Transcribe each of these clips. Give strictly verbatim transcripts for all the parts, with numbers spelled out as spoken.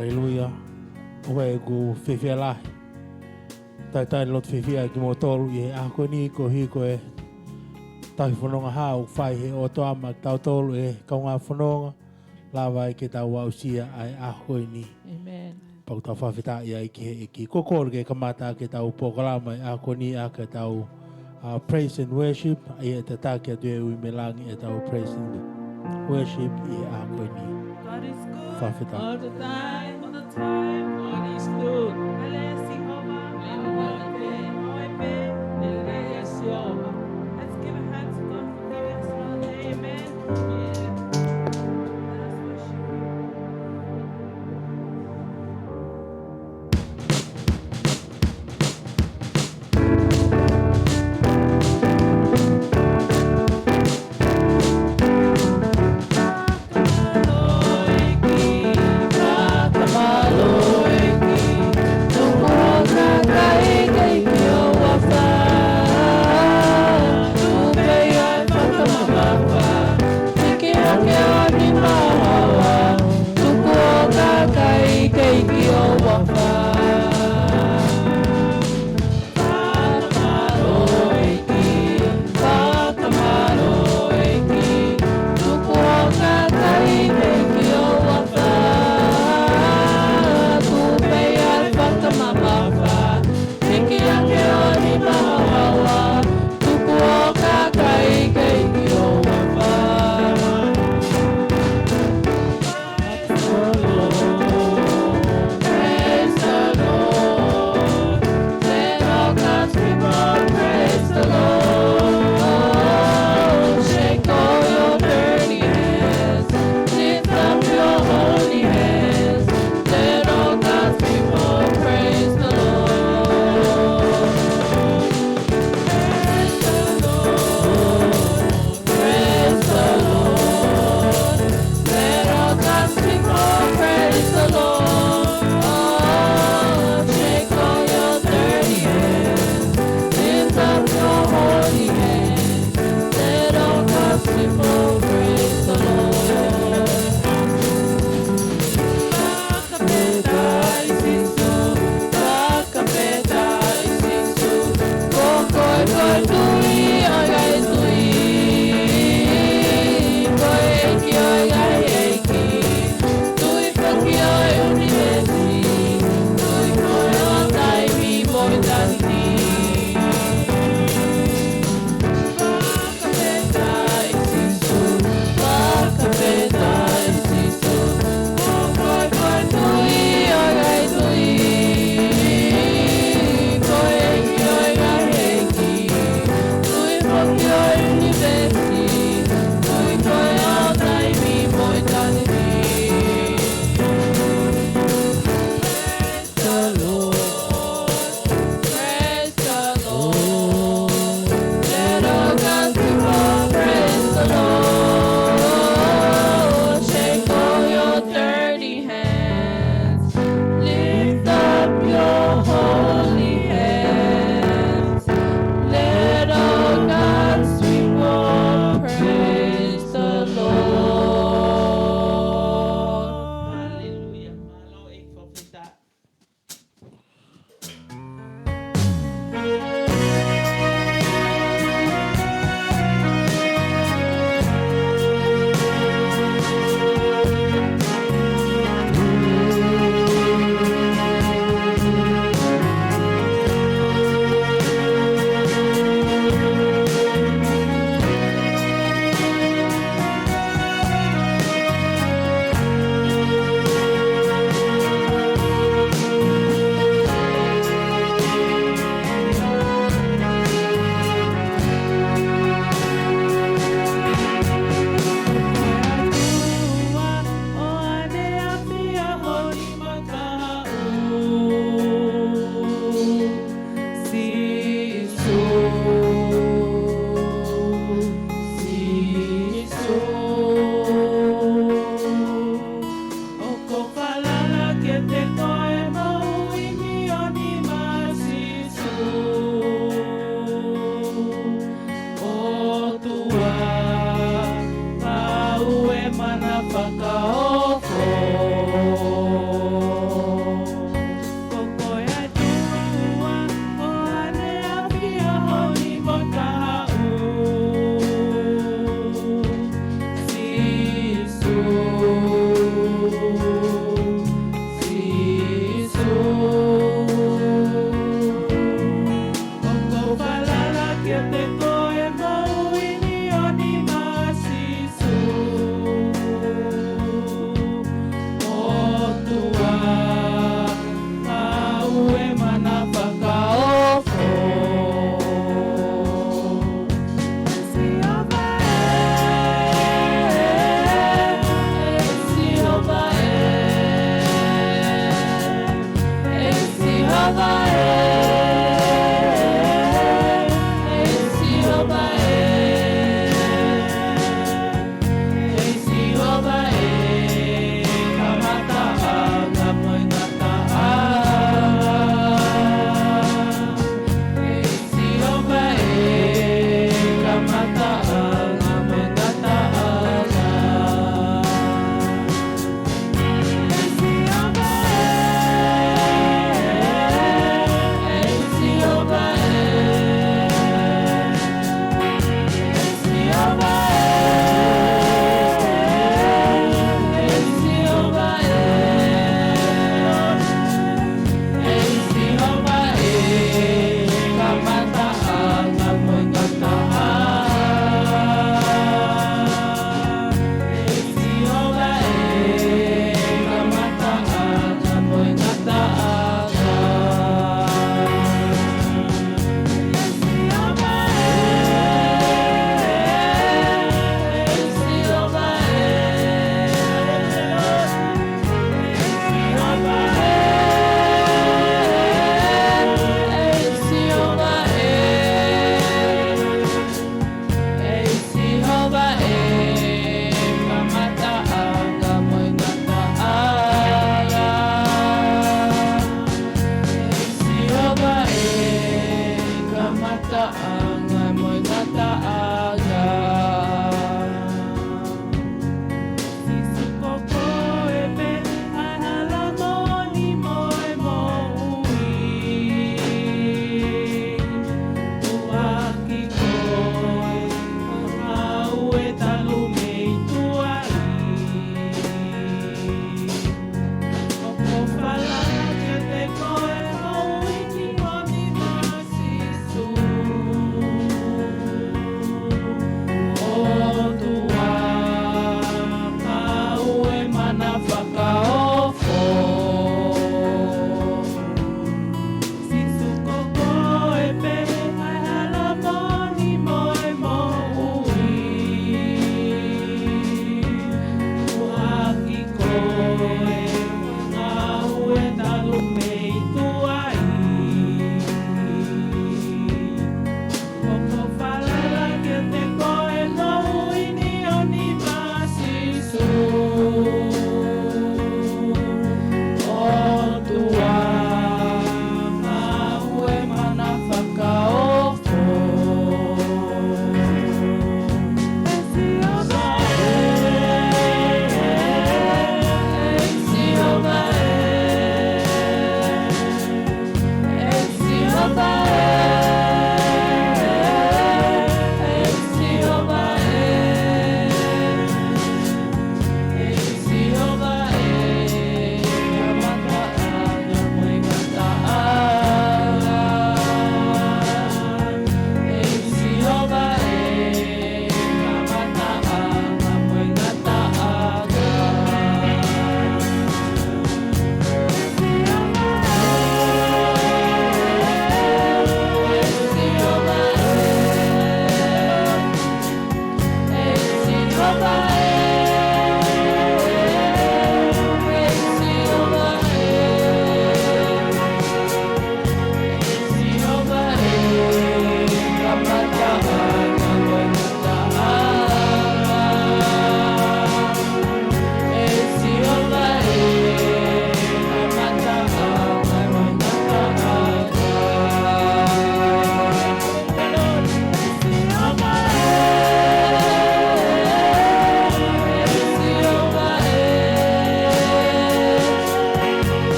Haleluia. ʻOku ʻikai ke u fiefia lahi. Talitali loto fiefia kimoutolu ʻi he ʻaho ko eni koeʻuhi ko e tauhi fononga hā ʻoku fai ʻe he ʻOtua maʻa kitautolu ʻi he kaungā fononga, lava ai ke tau aʻusia ʻa e ʻaho ko eni. Amen. Pea ʻoku tau fakafetaʻi ai ki he ʻEiki. Ko e kole ke kamata ʻaki ʻetau polokalama ʻi he ʻaho ko eni ʻaki ʻetau, uh, praise and worship, ʻa ia ʻe tataki atu ʻe Uimelangi ʻetau praise and worship ʻi he ʻaho ko eni. God is good. Fakafetaʻi. All the time, all the time, God is good. Let's give a hand to God for giving us another day. Amen. Yeah. Let us worship Him.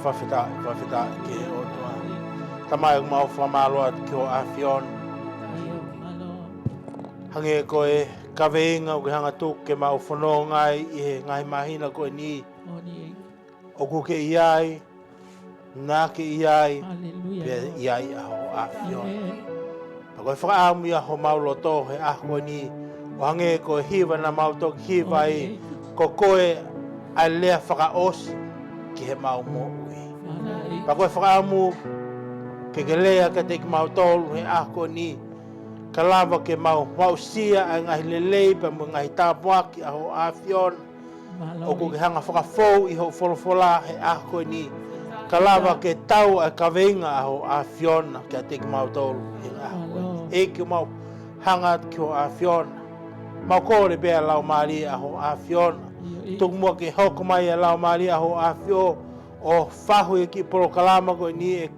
Fakafetaʻi, fakafetaʻi ki he ʻOtua. Tamai, ʻoku mau fakamālō atu ki hoʻo ʻAfiona. Hangē ko e kaveinga ʻoku ke hanga ʻo tuku ke mau fononga ai ʻi he ngaahi māhina ko eni. ʻOku ke ʻi ai, naʻa ke ʻi ai, pea ʻi ai ʻa hoʻo ʻAfiona. Pea ko e fakaʻamu ia homau loto he ʻaho ko eni, ʻo hangē ko e hiva naʻa mau toki hiva ai, ko koe ʻa e lea fakaʻosi ki heʻemau moʻui. Pea ko e fakaʻamu ke ke lea kiate kimautolu he ʻaho ko eni, ka lava ke mau aʻusia ʻa e ngaahi lelei pea mo e ngaahi tāpuaki ʻa hoʻo ʻAfiona. ʻOku ke hanga ʻo fakafou ʻi hoʻo folofola he ʻaho ko eni, ka lava ke tau ʻa e kaveinga ʻa hoʻo ʻAfiona kiate kimautolu he ʻaho ko eni. ʻEiki, ʻoku mau hanga atu ki hoʻo ʻAfiona. Mau kole pē ʻa e Laumālie ʻa hoʻo ʻAfiona. Tuku muʻa ke hoko mai ʻa e Laumālie ʻa hoʻo ʻAfio ʻo fahu ʻi he kiʻi polokalama ko eni ʻe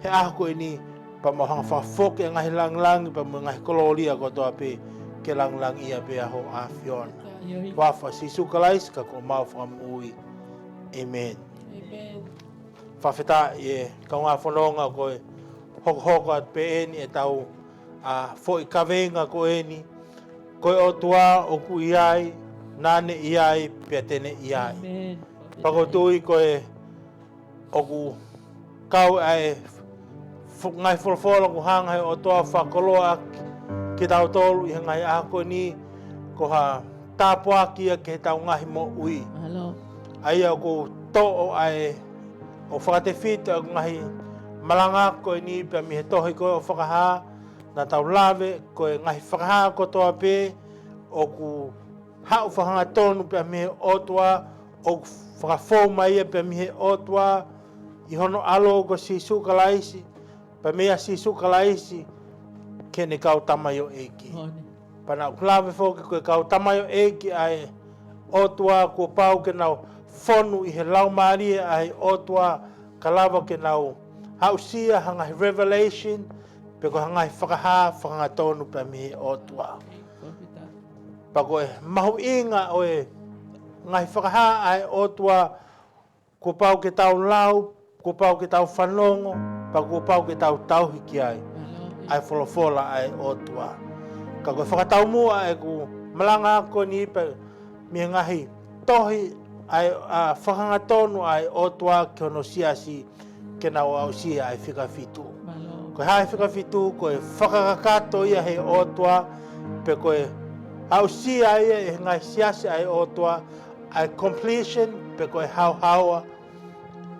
he ʻaho ko eni, pea mau hanga ʻo fakafoki ʻa e ngaahi langilangi pea mo e ngaahi kolōlia kotoa pē ke langilangiʻia pē ʻa hoʻo ʻAfiona. Huafa ʻo Sīsū Kalaisi ko homau Fakamoʻui. ʻĒmeni. Fakafetaʻi e kaungā fononga, ko e hokohoko atu pē eni ʻetau foʻi kaveinga ko eni, ko e ʻOtua ʻoku ʻi ai, naʻa ne ʻi ai, pea te ne ʻi ai. Pea ʻoku ou tui ko e ʻoku kau ʻa e fo-, ngaahi folofola ʻoku hanga he ʻOtua ʻo fakakoloa ʻaki kitautolu ʻi he ngaahi ʻaho ko eni, ko ha tāpuaki ia ki heʻetau ngaahi moʻui. ʻA ia ʻoku toʻo ʻa e, ʻo fakatefito ʻa e ngaahi malanga ko eni pea mei he tohi ko ē ʻo Fakahā, naʻa tau lave ko e ngaahi fakahā kotoa pē ʻoku haʻu fakahangatonu pea mei he ʻOtua, ʻoku fakafou mai ia pea mei he ʻOtua ʻi hono ʻAlo ko Sīsū Kalaisi, pea meia Sīsū Kalaisi ki heʻene kau tamaioʻeiki. Pea naʻa ku lave foki ko e kau tamaioʻeiki ʻa e ʻOtua kuo pau ke nau fonu ʻi he Laumālie ʻa e ʻOtua, ka lava ke nau aʻusia ha ngaahi revelation, pe ko ha ngaahi fakahā fakahangatonu pea mei he ʻOtua. Pea ko e mahuʻinga ʻo e ngaahi fakahā ʻa e ʻOtua, kuo pau ke tau lau, kuo pau ke tau fanongo, pea kuo pau ke tau tauhi ki ai ʻa e folofola ʻa e ʻOtua. Ka ko e fakataumuʻa ʻeku malanga ko eni pea mei he ngaahi tohi ʻa e, ʻa, fakahangatonu ʻa e ʻOtua ki hono siasi, ke nau aʻusia ʻa e fika fitu. Ko e hā e fika fitu? Ko e fakakakato ia he ʻOtua, pe ko e aʻusia ia ʻe he ngaahi siasi ʻa e ʻOtua, ʻa e completion, pe ko e haohaoa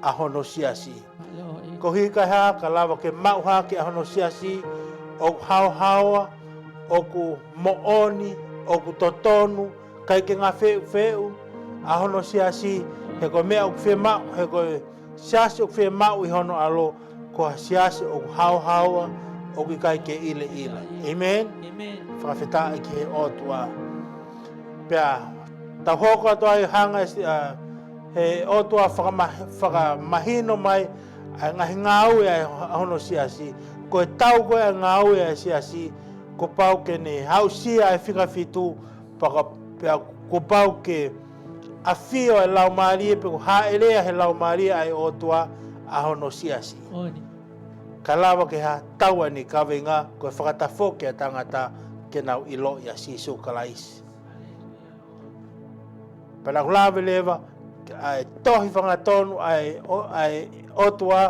ʻa hono siasi. Koeʻuhi ka hā, ka lava ke maʻu hake ʻa hono siasi ʻoku haohaoa, ʻoku moʻoni, ʻoku totonu, ʻikai ke ngāfeufeu ʻa hono siasi, he ko e meʻa ʻoku fiemaʻu, he ko e siasi ʻoku fiemaʻu ʻi hono ʻAlo, ko ha siasi ʻoku haohaoa, ʻoku ʻikai ke ʻileʻile. ʻĒmeni. Fakafetaʻi ki he ʻOtua. Pea tau hoko atu ai hanga ʻe si-, ʻa, he ʻOtua fakama-, fakamahino mai ʻa e ngaahi ngāue ʻa e, ʻa hono siasi. Ko e tau ko ē ʻa e ngāue ʻa e siasi, kuo pau ke ne aʻusia ʻa e fika fitu, pea ka-, pea kuo pau ke ʻafio ʻa e Laumālie, pe ko e hāʻele ʻa e Laumālie ʻa e ʻOtua ʻa hono siasi. Ka lava ke hā? Tau ʻa ʻene kaveinga, ko e fakatafoki ʻa e tangata ke nau ʻiloʻi ʻa Sīsū Kalaisi. Pea naʻa ku lave leva ʻa e tohi fakahangatonu ʻa e ʻo-, ʻa e ʻOtua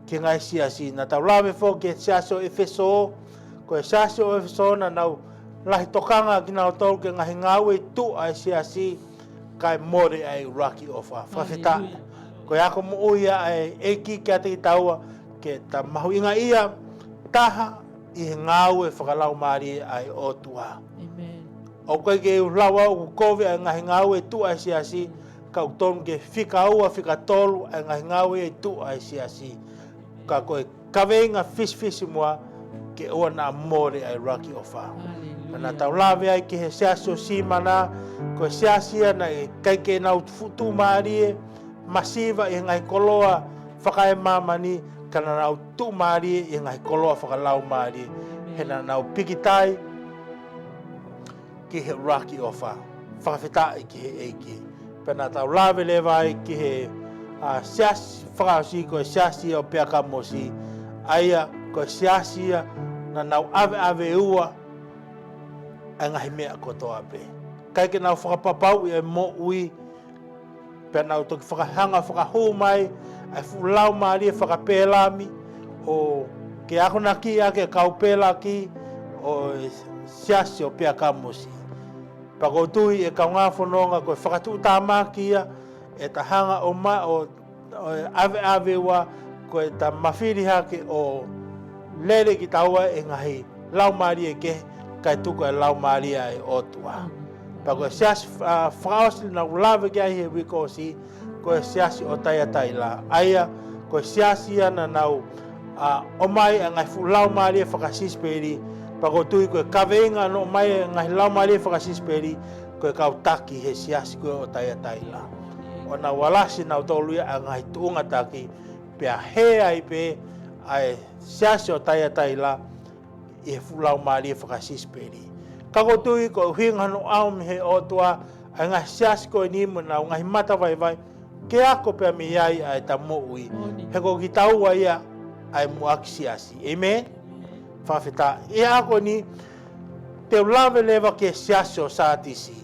ki he ngaahi siasi. Naʻa tau lave foki ki he siasi ʻo ʻEfesō, ko e siasi ʻo ʻEfesō naʻa nau lahi tokanga kinautolu ki he ngaahi ngāue ʻi tuʻa ʻa e siasi, kae mole ʻa e ʻuluaki ʻofa. Fakafetaʻi. Ko e ako moʻui ia ʻa e ʻEiki kiate kitaua, ke ta mahuʻingaʻia taha ʻi he ngāue fakalaumālie ʻa e ʻOtua. ʻOku ʻikai ke u lau au ʻoku kovi ʻa e ngaahi ngāue ʻi tuʻa ʻa e siasi, ka ʻoku tonu ke fika ua, fika tolu ʻa e ngaahi ngāue ʻi tuʻa ʻa e siasi. Ka ko e kaveinga fisifisimuʻa, ke ʻoua naʻa mole ʻa e ʻuluaki ʻofa. Pea naʻa tau lave ai ki he siasi ʻo Simana, ko e siasi ia naʻe ʻikai ke nau fuʻu tuʻumālie masiva ʻi he ngaahi koloa fakaemāmani, ka naʻa nau tuʻumālie ʻi he ngaahi koloa fakalaumālie. He naʻa nau pikitai ki he ʻuluaki ʻofa. Fakafetaʻi ki he ʻEiki. Pea naʻa tau lave leva ai ki he ʻa e siasi fakaʻosi ko e siasi ʻo Peakamosi, ʻa ia ko e siasi ia naʻa nau ʻaveʻave ua ʻa e ngaahi meʻa kotoa pē. ʻIkai ke nau fakapapauʻi e moʻui, pea nau toki fakahanga fakahū mai ʻa e fuʻu laumālie fakapēlami, ʻo ke akonaki ʻaki e kau pēlaki ʻo e siasi ʻo Peakamosi. Pea ʻoku ou tui ʻe kaungā fononga ko e fakatuʻutāmaki ia ʻe ta hanga ʻo ma-, ʻo ʻo e ʻaveʻave ua ko e ta mafili hake ʻo lele kitaua ʻe he ngaahi laumālie kehe kae tuku ʻa e laumālie ʻa e ʻOtua. Pea ko e siasi, ʻa, fakaʻosi naʻa ku lave ki ai he uike ʻosi, ko e siasi ʻo Taiataila. ʻA ia, ko e siasi ia naʻa nau, ʻa, ʻomai ʻa e ngaahi fuʻu laumālie fakasisipeli, pea ʻoku ou tui ko e kaveinga naʻe ʻomai ʻa e ngaahi laumālie fakasisipeli, ko e kau taki he siasi ko ē ʻo Taiataila. ʻO nau alasi nautolu ia ʻa e ngaahi tuʻunga taki, pea hē ai pē ʻa e siasi ʻo Taiataila ʻi he fuʻu laumālie fakasisipeli. Ka ʻoku ou tui ko e ʻuhinga hono ʻau mei he ʻOtua ʻa e ngaahi siasi ko eni mo ʻenau ngaahi matavaivai, ke ako pea mei ai ʻa ʻeta moʻui. He ko kitaua ia ʻa e muʻaki siasi. ʻĒmeni? Fakafetaʻi. ʻI he ʻaho ni, te u lave leva ki he siasi ʻo Sātisi.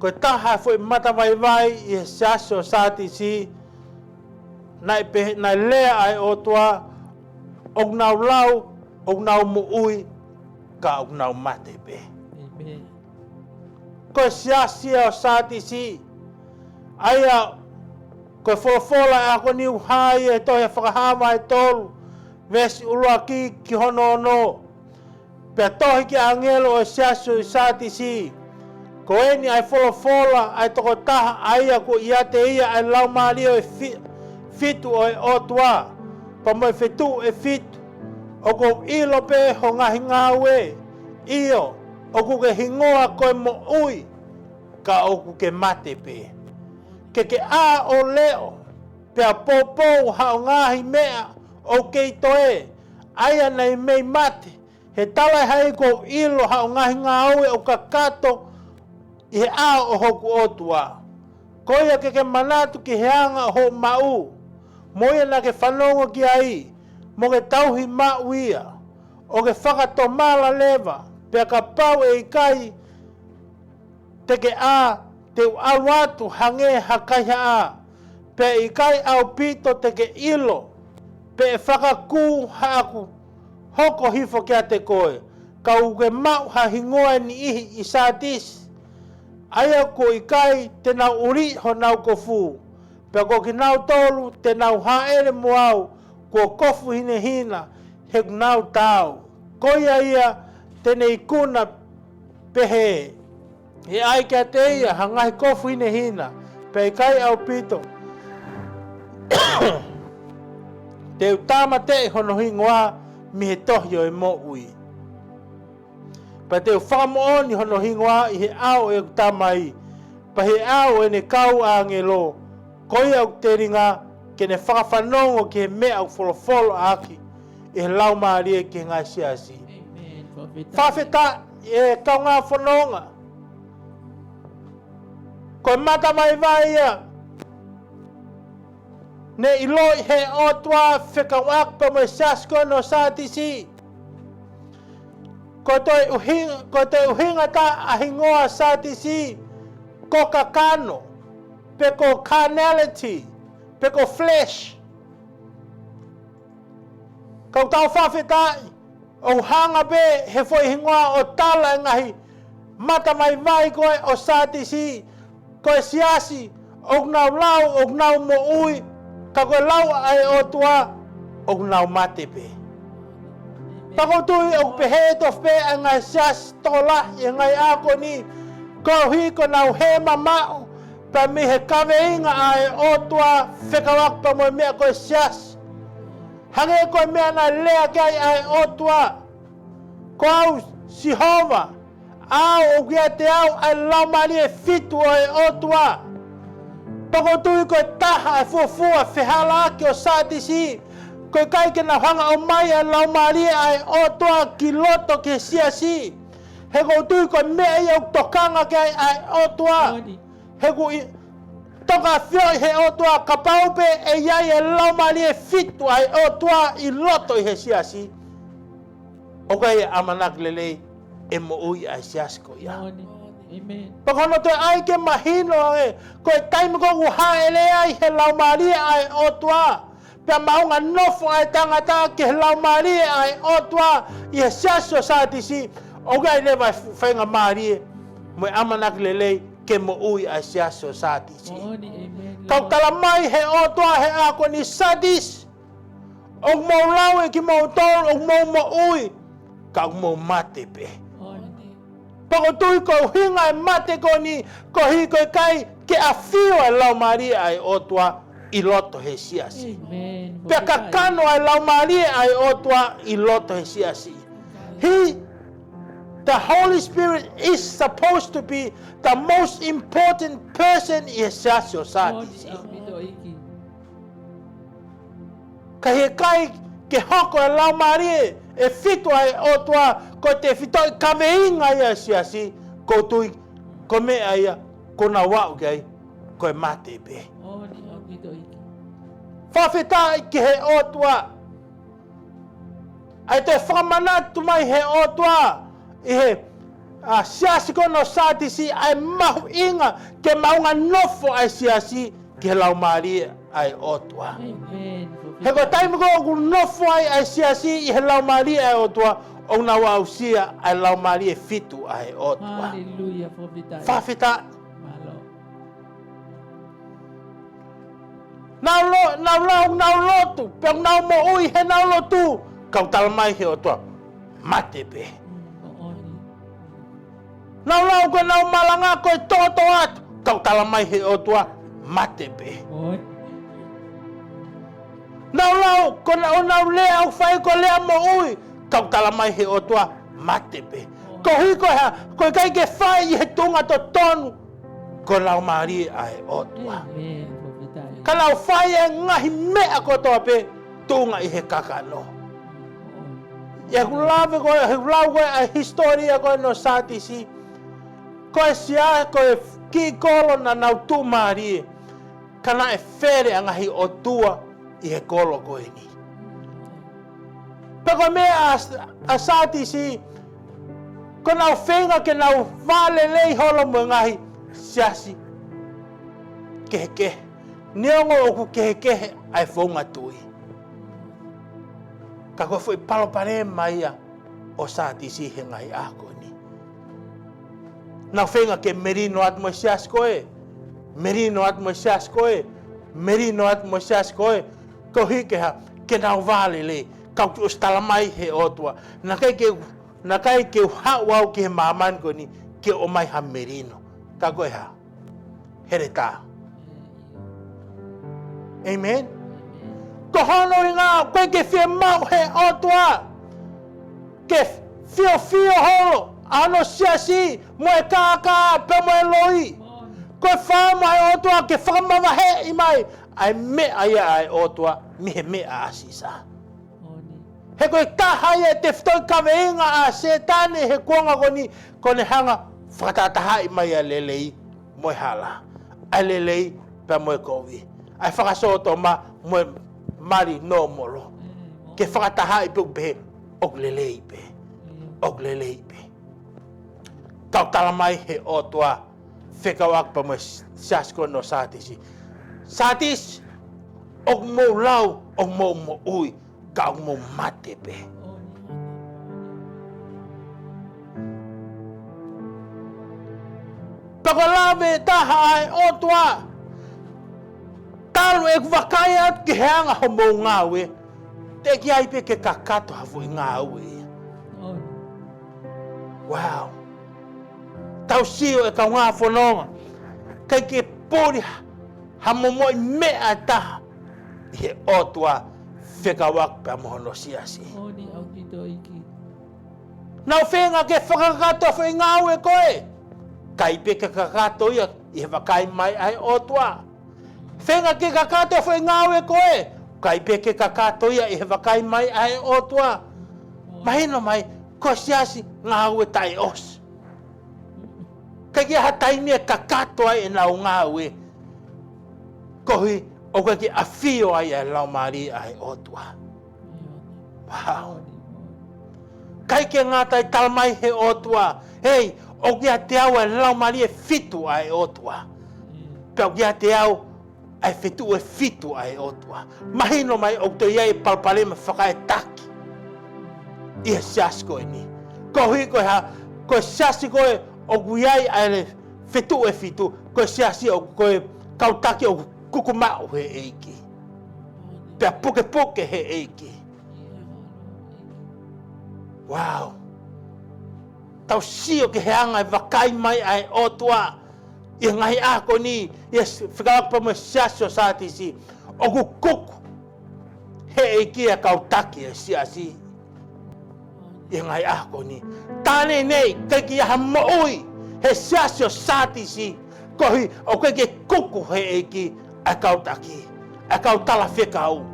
Ko e taha e foʻi matavaivai ʻi he siasi ʻo Sātisi, naʻe pehē, naʻe lea ʻa e ʻOtua, ʻoku nau lau ʻoku nau moʻui, ka ʻoku nau mate pē. ʻĒmeni. Ko e siasi ʻo Sātisi, ʻa ia ko e folofola ʻa ia ko eni ʻoku hā ʻi he tohi Fakahā vahe tolu, veesi ʻuluaki ki hono ono. Pea tohi ki he ʻāngelo ʻo e siasi ʻi Sātisi, ko eni ʻa e folofola ʻa e tokotaha ʻa ia ʻoku ʻiate ia ʻa e laumālie ʻo e fi-, fitu ʻo e ʻOtua, pea mo e fetuʻu ʻe fitu. ʻOku ou ʻilo pē ho ngaahi ngāue, ʻio, ʻoku ke hingoa ko e moʻui, ka ʻoku ke mate pē. Ke ke ʻā ʻo leʻo, pea poupou haʻo ngaahi meʻa ʻoku kei toe, ʻa ia naʻe mei mate, he talaʻehai kuo u ʻilo haʻo ngaahi ngāue ʻoku kakato ʻi he ʻao ʻo hoku ʻOtua. Ko ia ke ke manatu ki he anga ʻo hoʻo maʻu, mo ia naʻa ke fanongo ki ai, mo ke tauhi maʻu ia, ʻo ke fakatomala leva, pea kapau ʻe ʻikai te ke ʻā, te u ʻalu atu hangē ha kaihaʻa, pea ʻikai ʻaupito te ke ʻilo, pe ʻe fakakū haʻaku hoko hifo kiate koe, ka ʻoku ke maʻu ha hingoa ʻe niʻihi ʻi Sātisi, ʻa ia kuo ʻikai te nau ʻuliʻi honau kofu, pea ko kinautolu te nau hāʻele mo au kuo kofu hinehina, he ʻoku nau taau. Ko ia ia te ne ikuna pehē, ʻe ʻai kiate ia ha ngaahi kofu hinehina, pea ʻikai ʻaupito te u tāmateʻi hono hingoa mei he tohi ʻo e moʻui. Pea te u fakamoʻoni hono hingoa ʻi he ʻao ʻo ʻeku Tamai, pea ʻi he ʻao ʻo ʻene kau ʻāngelo, ko ia ʻoku telinga ke ne fakafanongo ki he meʻa ʻoku folofola ʻaki ʻe he Laumālie ki he ngaahi siasi. ʻĒmeni. Fakafetaʻi. Fakafetaʻi ʻe kaungā fononga. Ko e matavaivai ia naʻe ʻiloʻi he ʻOtua fekauʻaki pea mo e siasi ko eni ʻo Sātisi. Ko e toe ʻuhinga, ko e toe ʻuhinga taha ʻa e hingoa Sātisi, ko kakano, pe ko carnality, pe ko flesh. Ka ʻoku tau fakafetaʻi, ʻoku hanga pē he foʻi hingoa ʻo tala e ngaahi matavaivai ko ē ʻo Sātisi, ko e siasi ʻoku nau lau ʻoku nau moʻui, ka ko e lau ʻa e ʻOtua ʻoku nau mate pē. Pea ʻoku ou tui ʻoku pehē tofu pē ʻa e ngaahi siasi tokolahi ʻi he ngaahi ʻaho ko eni, koeʻuhi ko ʻenau hē mamaʻo pea mei he kaveinga ʻa e ʻOtua fekauʻaki pea mo e meʻa ko e siasi. Hangē ko e meʻa naʻe lea ki ai ʻa e ʻOtua, ko au Sihova, ʻa au ʻoku ʻiate au ʻa e laumālie ʻe fitu ʻo e ʻOtua. Pea ʻoku ou tui ko e taha e fuofua fehālaaki ʻo Sātisi, ko e ʻikai ke nau hanga ʻo ʻomai ʻa e laumālie ʻa e ʻOtua ki loto ki he siasi. He ʻoku ou tui ko e meʻa ia ʻoku tokanga ki ai ʻa e ʻOtua. He ʻoku ʻi-, Toka ʻafioʻi he ʻOtua, kapau pē ʻe ʻi ai e laumālie fitu ʻa e ʻOtua ʻi loto ʻi he siasi, ʻoku ʻi ai e ʻamanaki lelei ʻe moʻui ʻa e siasi ko ia. Moʻoni. ʻĒmeni. Pea ko hono toe ʻai ke mahino ange, ko e taimi ko ē ʻoku hāʻele ai he laumālie ʻa e ʻOtua, pea maʻunga nofo ʻa e tangata ki he laumālie ʻa e ʻOtua ʻi he siasi ʻo Sātisi, ʻoku ʻi ai leva e fu-, faingamālie mo e ʻamanaki lelei ke moʻui ʻa e siasi ʻo Sātisi. Moʻoni, ʻēmeni. Ka ʻoku tala mai he ʻOtua he ʻaho ni, Sātisi, ʻoku mou lau ʻe kimoutolu ʻoku mou moʻui, ka ʻoku mou mate pē. Moʻoni. Pea ʻoku ou tui ko e ʻuhinga e mate ko eni, koeʻuhi ko e ʻikai ke ʻafio e laumālie ʻa e ʻOtua ʻi loto he siasi. ʻĒmeni. Pea kakano ʻa e laumālie ʻa e ʻOtua ʻi loto he siasi. He, the Holy Spirit is supposed to be the most important person ʻi he siasi ʻo Sātisi. Moʻoni, ʻaupito ʻEiki. Ka ʻi he ʻikai ke hoko e laumālie ʻe fitu ʻa e ʻOtua, ko e tefitoʻi kaveinga ia ʻa e siasi, ʻoku ou tui ko e meʻa ia ʻoku nau aʻu ki ai, ko e mate pē. Moʻoni, ʻaupito ʻEiki. Fakafetaʻi ki he ʻOtua. ʻA e toe fakamanatu mai he ʻOtua ʻi he, ʻa, siasi ko eni ʻo Sātisi, ʻa e mahuʻinga ke maʻunga nofo ʻa e siasi ki he laumālie ʻa e ʻOtua. ʻĒmeni. He ko e taimi ko ē ʻoku nofo ai ʻa e siasi ʻi he laumālie ʻa e ʻOtua, ʻoku nau aʻusia ʻa e laumālie fitu ʻa e ʻOtua. Haleluia, fakafetaʻi. Fakafetaʻi. Mālō. Nau lo-, nau lau, nau lotu, pea nau moʻui he nau lotu, ka ʻoku tala mai he ʻOtua, mate pē. Mm, moʻoni. Nau lau ko ʻenau malanga ko e toʻotoʻo atu, ka ʻoku tala mai he ʻOtua, mate pē. Moʻoni. Nau lau ko ʻenau, ʻenau lea ʻoku fai ko e lea moʻui, ka ʻoku tala mai he ʻOtua, mate pē. Moʻoni. Koeʻuhi ko e hā, ko e ʻikai ke fai ʻi he tuʻunga totonu, ko e laumālie ʻa e ʻOtua. ʻĒmeni, fakafetaʻi. Ka nau fai e ngaahi meʻa kotoa pē tuʻunga ʻi he kakano. ʻI heʻeku lave ko ē, heʻeku lau ko ē ʻa e hisitōlia ko eni ʻo Sātisi, ko e sia, ko e kiʻi kolo naʻa nau tuʻumālie, ka naʻe fele ʻa e ngaahi ʻotua ʻi he kolo ko eni. Pea ko e meʻa ʻa, ʻa Sātisi, ko ʻenau feinga ke nau vālelei holo mo e ngaahi siasi kehekehe, neongo ʻoku kehekehe ʻa e founga tui. Ka ko e foʻi palopalema ia ʻo Sātisi he ngaahi ʻaho ko eni. Nau feinga ke melino atu mo e siasi ko ē, melino atu mo e siasi ko ē, melino atu mo e siasi ko ē, koeʻuhi ke hā, ke nau vālelei, ka kuo ʻosi tala mai he ʻOtua. Naʻe ʻikai ke, naʻe ʻikai ke u haʻu au ki he māmani ko eni ke ʻomai ha melino. Ka ko e hā? Heletā. ʻĒmeni. Ko hono ʻuhinga ʻoku ʻikai ke fiemaʻu he ʻOtua ke fiofio holo ʻa hono siasi mo e kākā pea mo e loi. Ko e fai mai ʻe he ʻOtua ke fakamavaheʻi mai ʻa e meʻa ia ʻa e ʻOtua mei he meʻa ʻa Sisa. He ko e taha ia e tefitoʻi kaveinga ʻa Sētane he kuonga ko eni, ko ʻene hanga fakatahatahaʻi mai ʻa e lelei mo e hala, ʻa e lelei pea mo e kovi, ʻa e fakasōtoma mo e mali nōmolo, ke fakatahaʻi pē ʻo pehē ʻoku lelei pē, ʻoku lelei pē. Ka ʻoku tala mai he ʻOtua, fekauʻaki pea mo e siasi ko eni ʻo Sātisi. Sātisi, ʻoku mou lau ʻoku mou moʻui, ka ʻoku mou mate pē. Pea ko e lave ʻe taha ʻa e ʻOtua, talu ʻeku vakai atu ki he anga hoʻomou ngāue, teʻeki ai pē ke kakato ha foʻi ngāue ia. Wow. Tau sio e kaungā fononga, ʻikai ke puli ha, ha momoʻi meʻa ʻe taha ʻi he ʻOtua fekauʻaki pea mo hono siasi. ʻOni ʻaupito ʻEiki. Nau feinga ke fakakakato foʻi ngāue ko ē, ʻikai pē ke kakato ia ʻi he vakai mai ʻa e ʻOtua. Feinga ke kakato foʻi ngāue ko ē, ʻikai pē ke kakato ia ʻi he vakai mai ʻa e ʻOtua. Mahino mai, ko e siasi ngāue taʻeʻosi. ʻIkai ke ʻi ai ha taimi ʻe kakato ai ʻenau ngāue. Koeʻuhi ʻoku ʻikai ke ʻafio ai ʻa e Laumālie ʻa e ʻOtua. Wow. ʻIkai ke ngata ai, talamai ʻe he ʻOtua, hei, ʻoku ʻiate au ʻa e laumālie ʻe fitu ʻa e ʻOtua. Pea ʻoku ʻiate au ʻa e fetuʻu ʻe fitu ʻa e ʻOtua. Mahino mai ʻoku toe ʻi ai e palopalema fakaetaki ʻi he siasi ko eni. Koeʻuhi ko e hā, ko e siasi ko ē ʻoku ʻi ai ʻa e fetuʻu ʻe fitu, ko e siasi ʻoku, ko e kau taki ʻoku kuku maʻu ʻe he ʻEiki. Pea pukepuke ʻe he ʻEiki. Wow. Tau sio ki he anga e vakai mai ʻa e ʻOtua ʻi he ngaahi ʻaho ko eni, ʻi he s-, fekauʻaki pea mo e siasi ʻo Sātisi, ʻoku kuku ʻe he ʻEiki ʻa e kau taki ʻa e siasi ʻi he ngaahi ʻaho ko eni. Taʻane nei, ʻikai ke ʻi ai ha moʻui he siasi ʻo Sātisi, koeʻuhi ʻoku ʻikai ke kuku ʻe he ʻEiki ʻa e kau taki, ʻa e kau talafekau.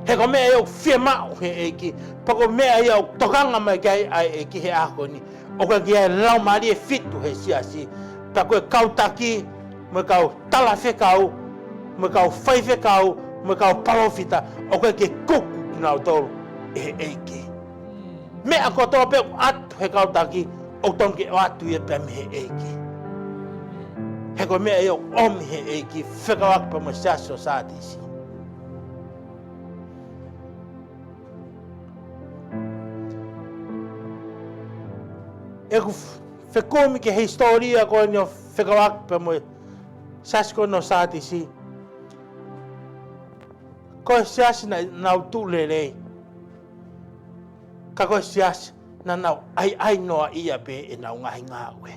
He ko e meʻa ia ʻoku fiemaʻu ʻe he ʻEiki, pea ko e meʻa ia ʻoku tokanga mai ki ai ʻa e ʻEiki he ʻaho ko eni. ʻOku ʻikai ke ʻi ai e laumālie ʻe fitu he siasi, pea ko e kau taki, mo e kau talafekau, mo e kau faifekau, mo e kau palōfita, ʻoku ʻikai ke kuku kinautolu ʻe he ʻEiki. Meʻa kotoa pē ʻoku ʻoatu ʻe he kau taki, ʻoku totonu ke ʻoatu ia pē mei he ʻEiki. He ko e meʻa ia ʻoku ʻomi ʻe he ʻEiki, fekauʻaki pea mo e siasi ʻo Sātisi. ʻOku f-, fekumi ki he hisitōlia ko eni ʻo fekauʻaki pea mo e siasi ko eni ʻo Sātisi. Ko e siasi naʻa nau tuʻu lelei. Ka ko e siasi naʻa nau ʻaiʻai noaʻia pē ʻenau ngaahi ngāue.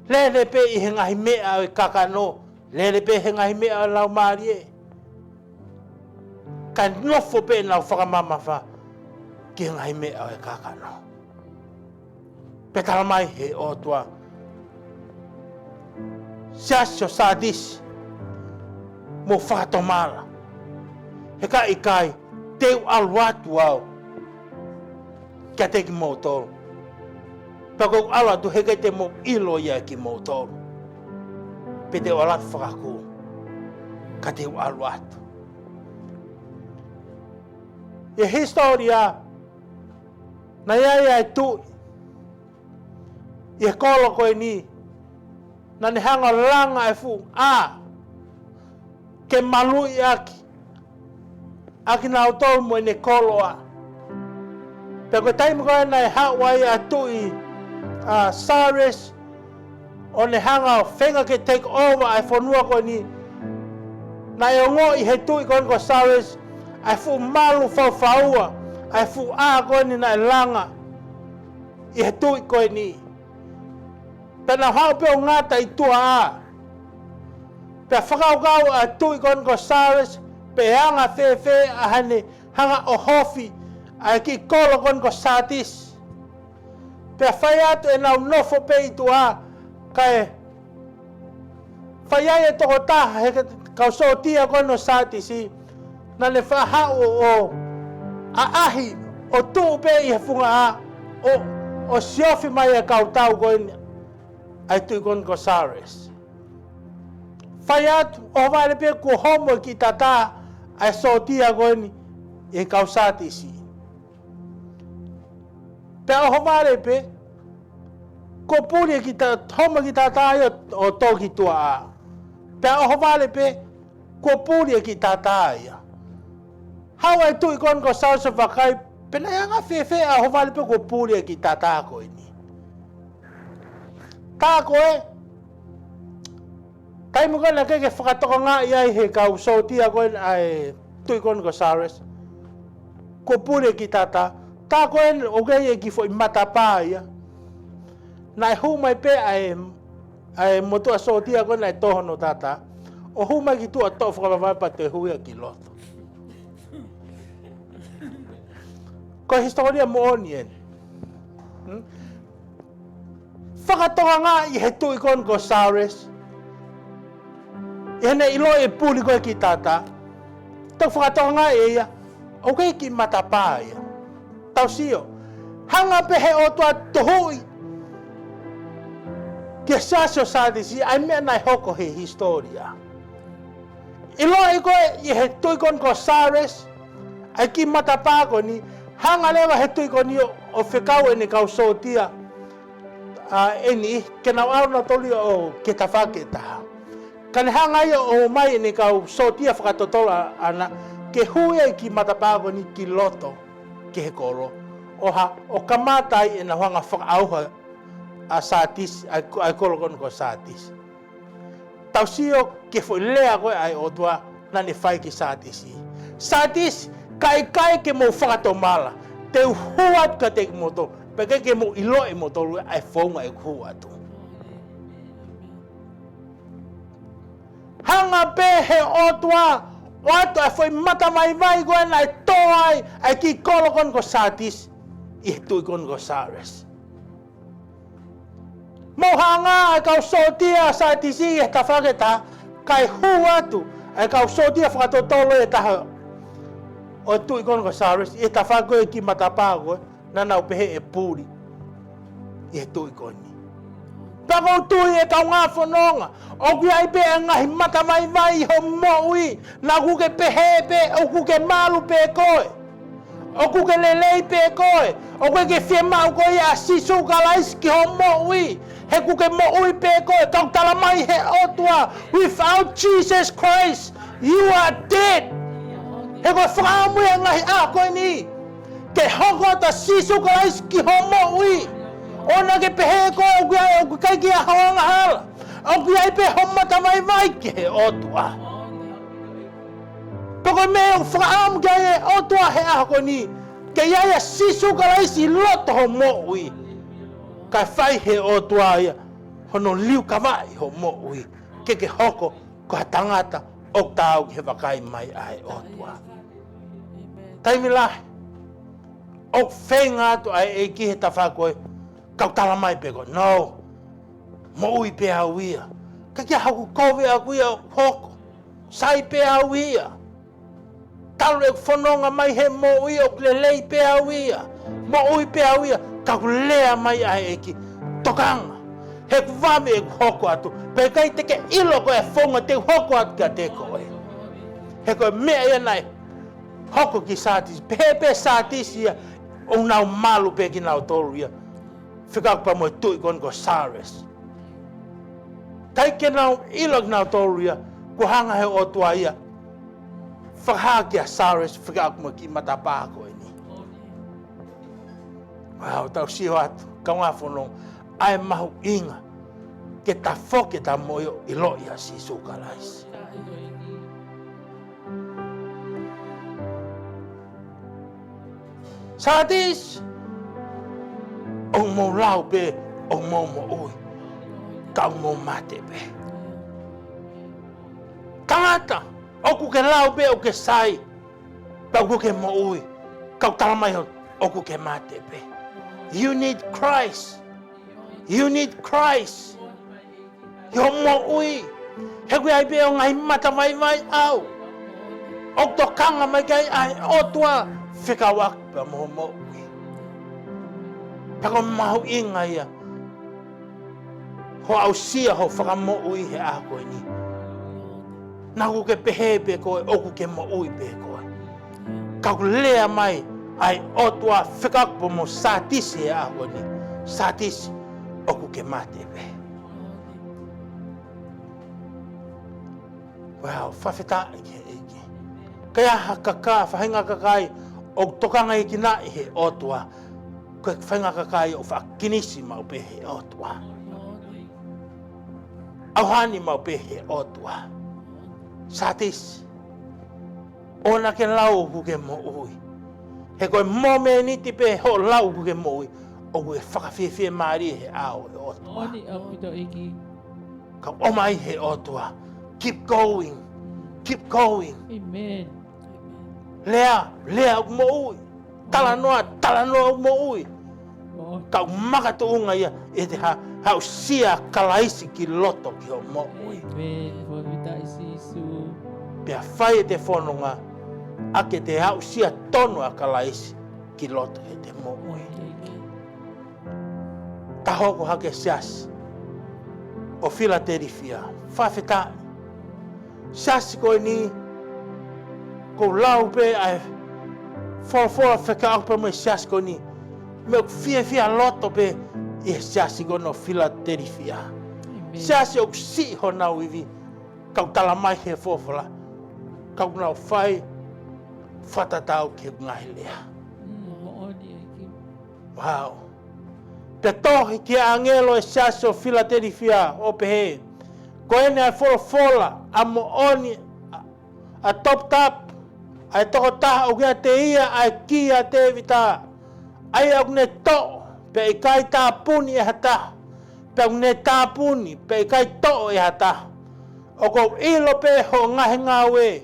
Lele pē ʻi he ngaahi meʻa ʻo e kakano, lele pē he ngaahi meʻa ʻo e laumālie. Kae nofo pē ʻenau fakamamafa ki he ngaahi meʻa ʻo e kakano. Pea talamai ʻe he ʻOtua, siasi ʻo Sātisi, mou fakatomala. He ka ʻikai, te u ʻalu atu au kiate kimoutolu. Pea ko ʻeku ʻalu atu, heʻikai te mou ʻilo ia ʻe kimoutolu pe te u ʻalu atu fakakū, ka te u ʻalu atu. ʻI he hisitōlia, naʻe ʻi ai ʻa e tuʻi ʻi he kolo ko eni, naʻa ne hanga ʻo langa e fuʻu ʻā ke maluʻi ʻaki ʻa kinautolu mo ʻene koloa. Pea ko e taimi ko ē naʻe haʻu ai ʻa e tuʻi, ʻa Cyrus, ʻo ne hanga ʻo feinga ke take over ʻa e fonua ko eni, naʻe ongoʻi ʻe he tuʻi ko eni ko Cyrus ʻa e fuʻu malu faufaua ʻa e fuʻu ʻā ko eni naʻe langa ʻe he tuʻi ko eni. Pea nau haʻu pē ʻo ngata ʻi tuʻa ʻā. Pea fakakaukau ʻa e tuʻi ko eni ko Cyrus, pe ʻe anga fēfē ʻa haʻane hanga ʻo ʻohofi ʻa e kiʻi kolo ko eni ko Sātisi. Pea fai atu ʻenau nofo pē ʻi tuʻa ʻā, kae fai ai e tokotaha he kau sōtia ko eni ʻo Sātisi, naʻa ne faʻa haʻu ʻo ʻaʻahi, ʻo tuʻu pē ʻi he funga ʻā, ʻo, ʻo siofi mai e kau tau ko eni ʻa e tuʻi ko eni ko Cyrus. Fai atu, ʻohovale pē kuo homo e kiʻi tata ʻa e sōtia ko eni ʻi he kau Sātisi. Pea ʻohovale pē, kuo puli e kiʻi ta-, homo e kiʻi tata ia ʻo, ʻo tō ki tuʻa ʻā. Pea ʻohovale pē, kuo puli e kiʻi tata ia. Haʻu e tuʻi ko eni ko Cyrus ʻo vakai, pe naʻe anga fēfē ʻa e ʻohovale pē kuo puli e kiʻi tata ko eni. Tā ko ē, taimi ko ē naʻe ʻikai ke fakatokangaʻi ai ʻe he kau sōtia ko ē ʻa e tuʻi ko eni ko Cyrus, kuo puli e kiʻi tata, tā ko ē ʻoku ʻi ai e kiʻi foʻi matapā ia. Naʻe hū mai pē ʻa e, ʻa e motuʻa sōtia ko ē naʻe tō hono tata, ʻo hū mai ki tuʻa ʻo toʻo fakavavevave pea toe hū ia ki loto. Ko e hisitōlia moʻoni eni. Hmm? Fakatokangaʻi ʻe he tuʻi ko eni ko Cyrus, ʻi heʻene ʻiloʻi e puli ko ē kiʻi tata, toki fakatokangaʻi ʻe ia ʻoku ʻi ai e kiʻi matapā ia. Tau sio, hanga pē ʻe he ʻOtua ʻo tuhuʻi Ki he siasi ʻo Sātisi, ʻa e meʻa naʻe hoko he hisitōlia. ʻIloʻi ko ē ʻe he tuʻi ko eni ko Sāilasi ʻa e kiʻi matapā ko eni, hanga leva he tuʻi ko eni ʻo, ʻo fekau ʻene kau sōtia, ʻa eni, ke nau ʻalu nautolu ia ʻo ki he tafaʻaki ʻe taha. Ka ne hanga ia ʻo ʻomai ʻene kau sōtia fakatotolo ʻaʻana ke hū ʻa e kiʻi matapā ko eni ki loto ki he kolo, ʻo hā, ʻo kamata ai ʻenau hanga fakaʻauha ʻa Sātisi, ʻa e, ʻa e kolo ko eni ko Sātisi. Tau sio ki he foʻi lea ko ē ʻa e ʻOtua naʻa ne fai ki Sātisi. Sātisi, ka ʻikai ke mou fakatomala, te u hū atu kiate kimoutolu, pea ʻikai ke mou ʻiloʻi ʻe moutolu ʻa e founga ʻeku hū atu. Hanga pē he ʻOtua ʻo ʻoatu ʻa e foʻi matavaivai ko ē naʻe tō ai ʻa e kiʻi kolo ko eni ko Sātisi ʻi he tuʻi ko eni ko Sāilasi. Mou hanga ʻa e kau sōtia ʻa Sātisi ʻi he tafaʻaki ʻe taha, kae hū atu ʻa e kau sōtia fakatotolo ʻe taha ʻo e tuʻi ko eni ko Sāilasi ʻi he tafaʻaki ko ē kiʻi matapā ko ē naʻa nau pehē ʻe puli ʻi he tuʻi ko eni. Pea ʻoku ou tui ʻe kaungā fononga, ʻoku ʻi ai pē ʻa e ngaahi matavaivai ʻi hoʻo moʻui, naʻa ʻoku ke pehē pē ʻoku ke malu pē koe, ʻoku ke lelei pē koe, ʻoku ʻikai ke fiemaʻu koe ia ʻa Sīsū Kalaisi ki hoʻo moʻui, he ʻoku ke moʻui pē koe. Kau tala mai he ʻOtua, without Jesus Christ, you are dead. He ko e fakaʻamu ia ʻa e ngaahi ʻaho ko eni ke hoko atu ʻa Sīsū Kalaisi ki hoʻo moʻui. ʻOua naʻa ke pehē koe ʻoku ʻi ai, ʻoku ʻikai ke ʻi ai haʻo angahala, ʻoku ʻi ai pē hoʻo matavaivai ki he ʻOtua. Pea ko e meʻa ʻoku fakaʻamu ki ai e ʻOtua he ʻaho ko eni, ke ʻi ai ʻa Sīsū Kalaisi ʻi loto hoʻo moʻui, kae fai he ʻOtua ia hono liukavaʻi hoʻo moʻui ke ke hoko ko ha tangata ʻoku taau ki he vakai mai ʻa e ʻOtua. Taimi lahi ʻoku feinga atu ʻa e ʻEiki he tafaʻaki ko ē, kau tala mai pē ko ē, no, moʻui pē au ia. Ka ʻikai haʻaku kovi ʻaʻaku ia ʻoku hoko. Sai pē au ia. Talu ʻeku fononga mai he moʻui ʻoku lelei pē au ia. Moʻui pē au ia. Ka ʻoku lea mai ʻa e ʻEiki, tokanga, he ʻoku vave ʻeku hoko atu, pea ʻikai te ke ʻilo koe ʻa e founga te u hoko atu kiate koe. He ko e meʻa ia naʻe hoko ki Sātisi, pehē pē Sātisi ia ʻoku nau malu pē kinautolu ia, fekauʻaki pea mo e tuʻi ko eni ko Sāilasi. ʻIkai ke nau ʻilo kinautolu ia kuo hanga he ʻOtua ia fakahā kia Sāilasi fekauʻaki mo e kiʻi matapā ko eni. Wow, tau sio atu, kaungā fononga, ʻa e mahuʻinga ke tafoki ʻeta moʻui ʻo ʻiloʻi ʻa Sīsū Kalaisi. Sātisi, ʻoku mou lau pē ʻoku mou moʻui, ka ʻoku mou mate pē. Tangata, ʻoku ke lau pē ʻoku ke sai, pea ʻoku ke moʻui, ka ʻoku tala mai ʻoku ke mate pē. You need Christ. You need Christ. ʻI hoʻo moʻui, he ʻoku ʻi ai pē ʻa e ngaahi matavaivai ʻoku tokanga mai ki ai ʻa e ʻOtua fekauʻaki pea mo hoʻo moʻui. Pea ko e mahuʻinga ia hoʻo aʻusia hoʻo fakamoʻui he ʻaho ko eni. Naʻa ʻoku ke pehē pē koe ʻoku ke moʻui pē koe. Ka ʻoku lea mai ʻa e ʻOtua fekauʻaki pea mo Sātisi he ʻaho ni, Sātisi, ʻoku ke mate pē. Wow, fakafetaʻi ki he ʻEiki. Ka ʻi ai ha kakai, faʻahinga kakai ʻoku tokanga ʻikai ke nau ʻi he ʻOtua, ko e faʻahinga kakai ʻoku faʻa kinisi maʻu pē he ʻOtua. ʻAuhani maʻu pē he ʻOtua. Sātisi, ʻoua naʻa ke lau ʻoku ke moʻui. He ko e momeniti pē hoʻo lau ʻoku ke moʻui, ʻoku ke fakafiefiemālie he ʻao ʻo e ʻOtua. Moʻoni ʻaupito ʻEiki. Ka ʻomai he ʻOtua. Keep going. Keep going. Amen. Lea, lea ʻoku moʻui. Talanoa, talanoa ʻoku moʻui. Moʻoni. Ka ʻoku makatuʻunga ia ʻi heʻete ha-, aʻusia Kalaisi ki loto ki hoʻo moʻui. Amen. Fakafetaʻi Sīsū. Pea fai ʻete fononga ʻaki ʻete aʻusia tonu ʻa Kalaisi ki loto heʻete moʻui. Moʻoni ʻEiki. Ta hoko hake siasi. ʻo Filatelifia. Fakafetaʻi. Siasi ko eni, ʻoku ou lau pē ʻa e folofola fekauʻaki pea mo e siasi ko eni. Meʻa ʻoku fiefia loto pē ʻi he siasi ko eni ʻo Filatelifia. Amen. Siasi ʻoku siʻi honau ivi, ka ʻoku tala mai he folofola, ka ʻoku nau fai fakatatau ki he ngaahi lea. Mm, moʻoni ʻEiki. Wow. Pea tohi ki he ʻāngelo ʻo e siasi ʻo Filatelifia ʻo pehē: Ko eni ʻa e folofola ʻa e moʻoni ʻa, ʻa Toputapu, ʻa e tokotaha ʻoku ʻiate ia ʻa e kī ʻa Tēvita, ʻa ia ʻoku ne toʻo pea ʻikai tāpuni ʻe ha taha, pea ʻoku ne tāpuni pea ʻikai toʻo ʻe ha taha. ʻOku ou ʻilo pē hoʻo ngaahi ngāue,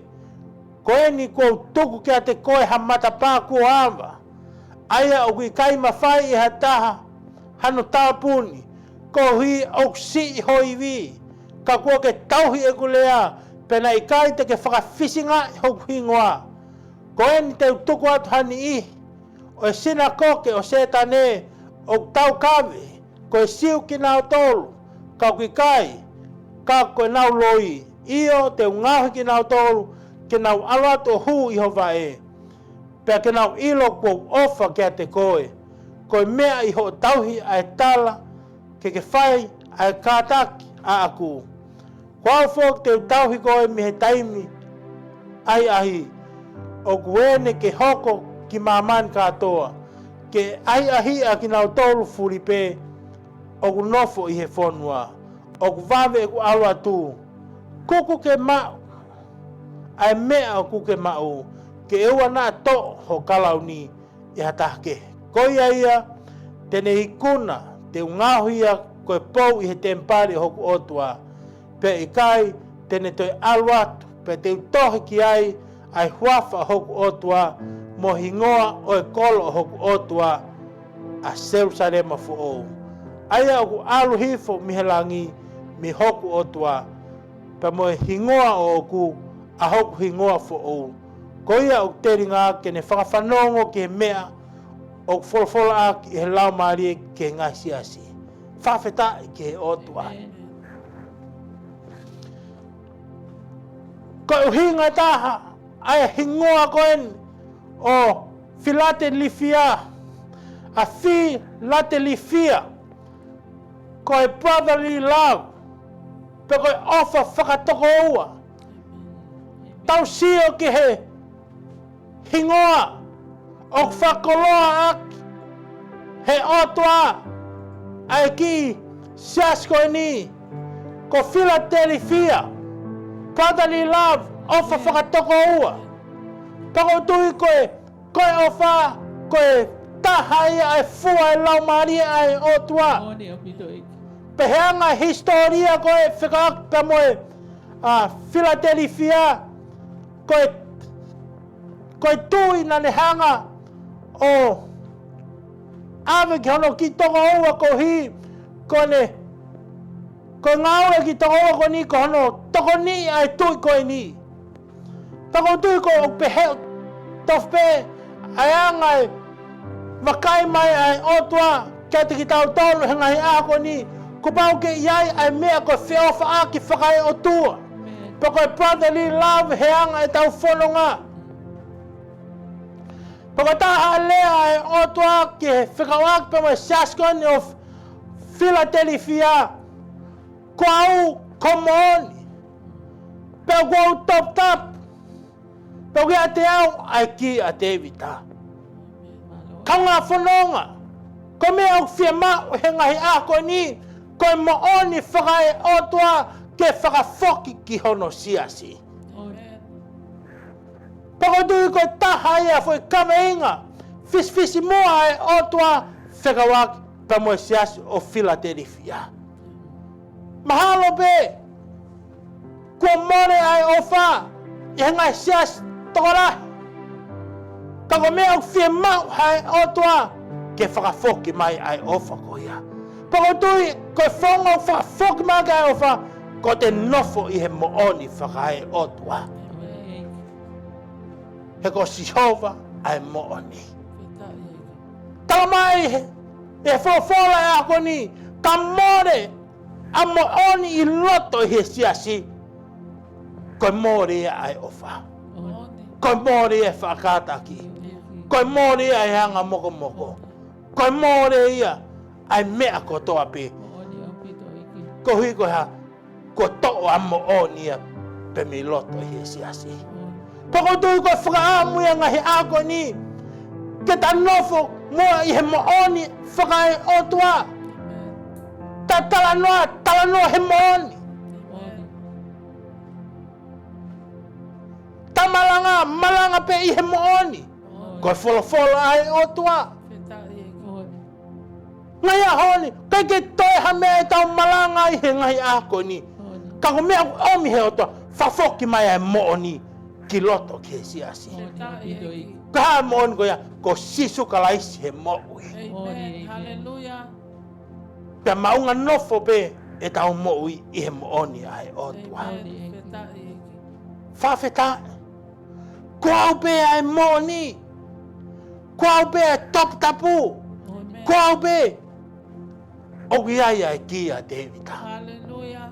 ko eni kuo u tuku kiate koe ha matapā kuo ava, ʻa ia ʻoku ʻikai mafai ʻe ha taha hano tāpuni, koeʻuhi ʻoku siʻi ho ivi, ka kuo ke tauhi ʻeku lea, pea naʻe ʻikai te ke fakafisingaʻi hoku hingoa. Ko eni te u tuku atu ha niʻihi ʻo e sinakoke ʻo Sētane ʻoku taukave, ko e Siu kinautolu, ka ʻoku ʻikai, ka ko ʻenau loi. ʻIo, te u ngaohi kinautolu ke nau ʻalu atu ʻo hū ʻi ho vaʻe, pea ke nau ʻilo kuo u ʻofa kiate koe. Ko e meʻa ʻi hoʻo tauhi ʻa e tala ke ke fai ʻa e kātaki ʻaʻaku. Ko au foki te u tauhi koe mei he taimi ʻahiʻahi ʻoku ene ke hoko ki māmani kātoa, ke ʻahiʻahiʻi ʻa kinautolu fulipē ʻoku nofo ʻi he fonua. ʻOku vave ʻeku ʻalu atu. Kuku ke maʻu ʻa e meʻa ʻoku ke maʻu, ke ʻoua naʻa toʻo ho kalauni ʻe ha taha kehe. Ko ia ia te ne ikuna, te u ngaohi ia ko e pou ʻi he temipale ʻo hoku ʻOtua, pea ʻikai te ne toe ʻalu atu, pea te u tohi ki ai ʻa e huafa ʻo hoku ʻOtua, mo e hingoa ʻo e kolo ʻo hoku ʻOtua, ʻa Selūsalema foʻou, ʻa ia ʻoku ʻalu hifo mei he langi, mei hoku ʻOtua, pea mo e hingoa ʻoʻoku, ʻa hoku hingoa foʻou. Ko ia ʻoku telinga ke ne fakafanongo ki he meʻa ʻoku folofolaʻaki ʻe he Laumālie ki he ngaahi siasi. Fakafetaʻi ki he ʻOtua. Amen. Ko e ʻuhinga ʻe taha ʻa e hingoa ko eni ʻo Filatelifia, ʻa Filatelifia, ko e brotherly love, pe ko e ʻofa fakatokoua. Tau sio ki he hingoa ʻoku fakakoloa ʻaki ʻe he ʻOtua ʻa e kiʻi siasi ko eni, ko Filatelifia, brotherly love, ʻofa fakatokoua. Pea ʻoku ou tui ko e, ko e ʻofa, ko e taha ia ʻa e fua ʻo e Laumālie ʻa e ʻOtua. Moʻoni ʻaupito ʻEiki. Pea he anga e hisitōlia ko e fekauʻaki pea mo e, ʻa, Filatelifia, ko e, ko e tuʻi naʻa ne hanga ʻo ʻave ki hono kiʻi tokoua koeʻuhi ko ʻene, ko e ngāue ʻa e kiʻi tokoua ko eni ko hono tokoniʻi ʻa e tuʻi ko eni. Pea ʻoku ou tui ko e pehē ʻoku tofu pē ʻa e anga e vakai mai ʻa e ʻOtua kiate kitautolu he ngaahi ʻaho ko eni, kuo pau ke ʻi ai ʻa e meʻa ko e feʻofaʻaki fakaeʻotua. Pea ko e brotherly love he anga ʻetau fononga. Pea ko e taha ʻa e lea ʻa e ʻOtua ki he fekauʻaki pea mo e siasi ko eni ʻo Filatelifia, ko au ko e moʻoni, pea ko au Toputapu, pea ʻoku ʻiate au ʻa e kī ʻa Tēvita. Kaungā fononga, ko e meʻa ʻoku fiemaʻu he ngaahi ʻaho ko eni, ko e moʻoni fakaeʻotua ke fakafoki ki hono siasi. Amen. Pea ʻoku ou tui ko e taha ia foʻi kaveinga fisifisimuʻa ʻa e ʻOtua fekauʻaki pea mo e siasi ʻo Filatelifia. Mahalo pē kuo mole ʻa e ʻofa ʻi he ngaahi siasi tokolahi. Ka ko e meʻa ʻoku fiemaʻu ʻe he ʻOtua ke fakafoki mai ʻa e ʻofa ko ia. Pea ʻoku ou tui ko e founga ʻoku fakafoki mai ʻaki ʻa e ʻofa, ko ʻete nofo ʻi he moʻoni fakaeʻotua. He ko Sihova ʻa e moʻoni. Tala mai he, he folofola ʻo e ʻaho ko eni, ka mole ʻa moʻoni ʻi loto ʻi he siasi, ko e mole ia ʻa e ʻofa. Ko e mole ia ʻa e faʻa kātaki. Ko e mole ia ʻa e anga mokomoko. Ko e mole ia ʻa e meʻa kotoa pē. Koeʻuhi ko e hā? Kuo toʻo ʻa moʻoni ia pē mei loto ʻi he siasi. Pea ʻoku ou tui ko e fakaʻamu ia ngaahi ʻaho ko eni, ke ta nofo muʻa ʻi he moʻoni fakaʻotua. Ta talanoa, talanoa he moʻoni. Ta malanga, malanga pē ʻi he moʻoni. Ko e folofola ʻa e ʻOtua. Ngaahi ʻaho ni, ʻikai ke toe ha meʻa ʻe tau malanga ai he ngaahi ʻaho ko eni. Ka ko e meʻa ʻoku ʻomi he ʻOtua, fakafoki mai ʻa e moʻoni ki loto ki he siasi. Ko e hā e moʻoni ko ia? Ko Sīsū Kalaisi he moʻui. Amen. Hallelujah. Pea maʻunga nofo pē ʻetau moʻui ʻi he moʻoni ʻa e ʻOtua. Amen. Fakafetaʻi. Ko au pē ʻa e moʻoni. Ko au pē ʻa e toputapu. Amen. Ko au pē. ʻOku ʻi ai ʻa e kī ʻa Tēvita. Hallelujah.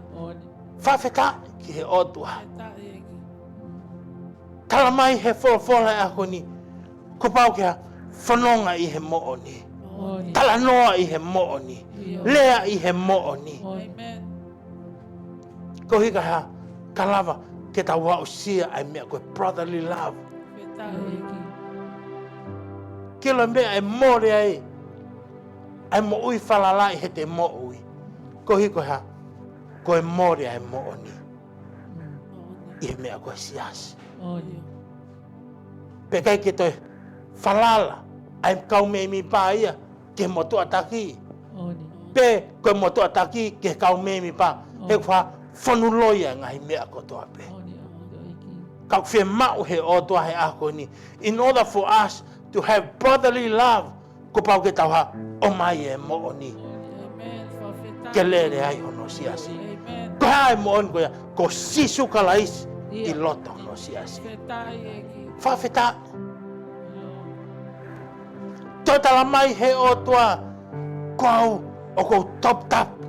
Fakafetaʻi ki he ʻOtua. Fakafetaʻi ʻEiki. Tala mai he folofola ʻa e ʻaho ni, kuo pau ke ha fononga ʻi he moʻoni. Talanoa ʻi he moʻoni. Lea ʻi he moʻoni. Amen. Koeʻuhi ka hā? Ka lava ke tau aʻusia ʻa e meʻa ko e brotherly love. Ke ʻilo e meʻa ʻe mole ai ʻa e moʻui falala ʻi heʻete moʻui. Koeʻuhi ko e hā? Ko e mole ʻa e moʻoni ʻi he meʻa ko e siasi. Pea ʻikai ke toe falala ʻa e kau mēmipa ia ki he motuʻa taki. Pe ko e motuʻa taki ki he kau mēmipa. He kuo fonu loi ʻa e ngaahi meʻa kotoa pē. Ka ʻoku fiemaʻu he ʻOtua he ʻaho ni, in order for us to have brotherly love, kuo pau ke tau hā? ʻOmai e moʻoni ke lele ai hono siasi. Ko e hā e moʻoni ko ia? Ko Sīsū Kalaisi ʻi loto hono siasi. Fakafetaʻi. Toe tala mai he ʻOtua, ko au ʻoku ou toputapu.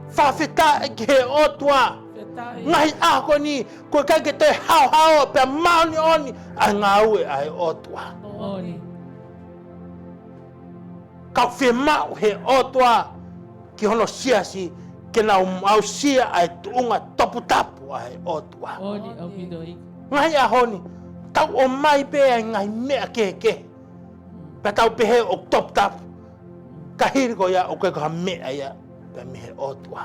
Fakafetaʻi ki he ʻOtua. Ngaahi ʻaho ko eni, ʻoku ʻikai ke toe haohaoa pea māʻoniʻoni ʻa e ngāue ʻa e ʻOtua. Ka ʻoku fiemaʻu he ʻOtua ki hono siasi ke nau aʻusia ʻa e tuʻunga toputapu ʻa e ʻOtua. Ngaahi ʻaho ni, tau ʻomai pē ʻa e ngaahi meʻa kehekehe. Pea tau pehē ʻoku toputapu. Ka hili ko ia ʻoku ʻikai ko ha meʻa ia pē mei he ʻOtua.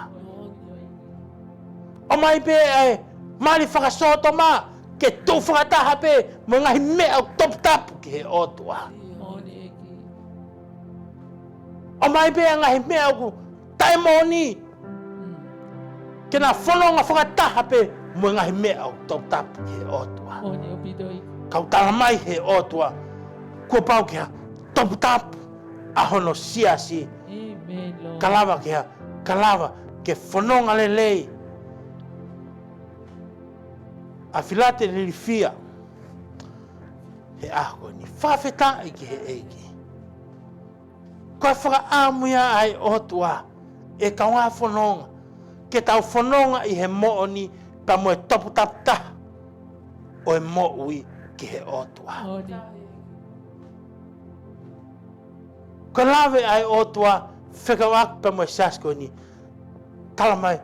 ʻOmai pē ʻa e mali fakasōtoma ke tuʻu fakataha pē mo e ngaahi meʻa ʻoku toputapu ki he ʻOtua. ʻOmai pē ʻa e ngaahi meʻa ʻoku taʻemoʻoni ke na fononga fakataha pē mo e ngaahi meʻa ʻoku toputapu ki he ʻOtua. Ka ʻoku tala mai he ʻOtua, kuo pau ke hā? Toputapu ʻa hono siasi. Ka lava ke hā? Ka lava ke fononga lelei ʻa Filadelifia he ʻaho ni. Fakafetaʻi ki he ʻEiki. Ko e fakaʻamu ia ʻa e ʻOtua, ʻe kaungā fononga, ke tau fononga ʻi he moʻoni pea mo e toputapu taha ʻo e moʻui ki he ʻOtua. Ko e lave ʻa e ʻOtua fekauʻaki pea mo e siasi ko eni, tala mai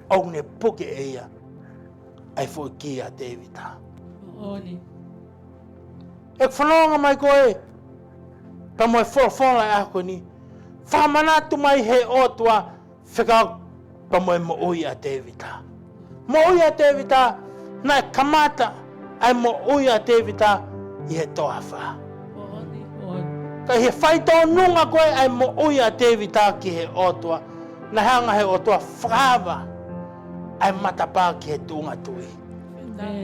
ʻoku ne puke ʻe ia ʻa e foʻi kī ʻa Tēvita. ʻE fononga mai koe pea mo e folofola ʻa e ʻaho ni, fakamanatu mai he ʻOtua fekauʻaki pea mo e moʻui ʻa Tēvita. Moʻui ʻa Tēvita, naʻe kamata ʻa e moʻui ʻa Tēvita ʻi he toafa. Ka ʻi he faitōnunga ko ē ʻa e moʻui ʻa Tēvita ki he ʻOtua, naʻe hanga he ʻOtua fakaava ʻa e matapā ki he tuʻunga tuʻi.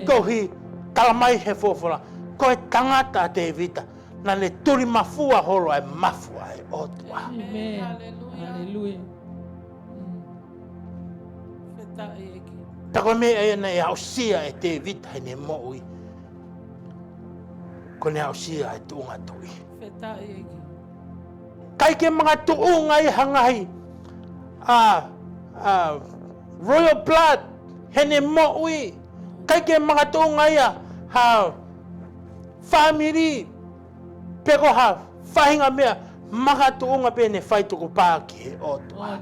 Koeʻuhi, tala mai he folofola, ko e tangata ʻa Tēvita, naʻa ne tulimafua holo ʻa e mafu ʻa e ʻOtua. Pea ko e meʻa ia naʻe aʻusia ʻe Tēvita heʻene moʻui, ko ʻene aʻusia ʻa e tuʻunga tuʻi. ʻIkai ke makatuʻunga ia ha ngaahi, ʻa, uh, royal blood heʻene moʻui. ʻIkai ke makatuʻunga ia ha fāmili pe ko ha faʻahinga meʻa, makatuʻunga pē ʻene fai tukupā ki he ʻOtua.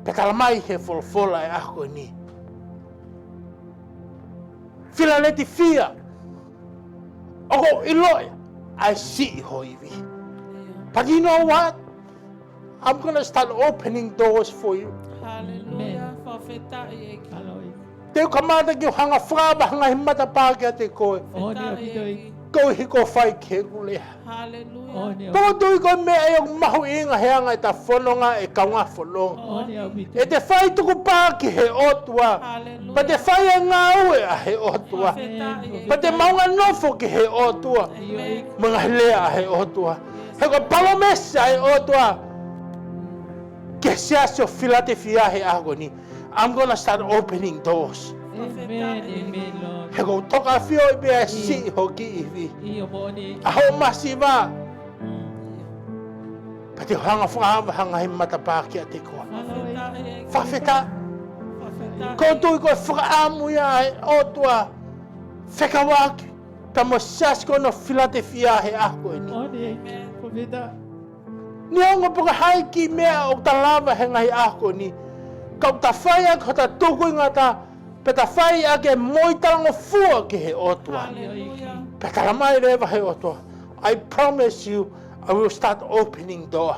Pea tala mai he folofola ʻo e ʻaho ko eni, Filadelifia, ʻoku ou ʻiloʻi ʻa e siʻi ho ivi. But you know what? I'm gonna start opening doors for you. Hallelujah. Fakafetaʻi ʻEiki. Te u kamata ke u hanga fakaava ha ngaahi matapā kiate koe. Koeʻuhi ko e fai ki heʻeku lea. Hallelujah. Pea ʻoku ou tui ko e meʻa ia ʻoku mahuʻinga he anga ʻeta fononga ʻe kaungā fononga. ʻE te fai tukupā ki he ʻOtua. Hallelujah. Pea te fai e ngāue ʻa he ʻOtua. Fakafetaʻi ʻEiki. Pea te maʻu ha nofo ki he ʻOtua. Amen. Mo e ngaahi lea ʻa he ʻOtua. He ko e palōmesi ʻa e ʻOtua ki he siasi ʻo Filadelifia he ʻaho ko eni, I'm gonna start opening doors. Amen, amen, Lord. He ʻoku ou tokanga ʻaupito pē ʻa e siʻi ho kiʻi ivi. ʻA hoʻo masiva. Pea te u hanga fakaava ha ngaahi matapā kiate koe. Fakafetaʻi. ʻOku ou tui ko e fakaʻamu ia ʻa e ʻOtua fekauʻaki pea mo e siasi ko eni ʻo Filadelifia he ʻaho ko eni. Neongo pe ko e hā e kiʻi meʻa ʻoku ta lava he ngaahi ʻaho ko eni, ka ʻoku ta fai ʻaki hota tukuingata, pea ta fai ʻaki e moʻui talangofua ki he ʻOtua. Hallelujah. Pea tala mai leva he ʻOtua, I promise you, I will start opening door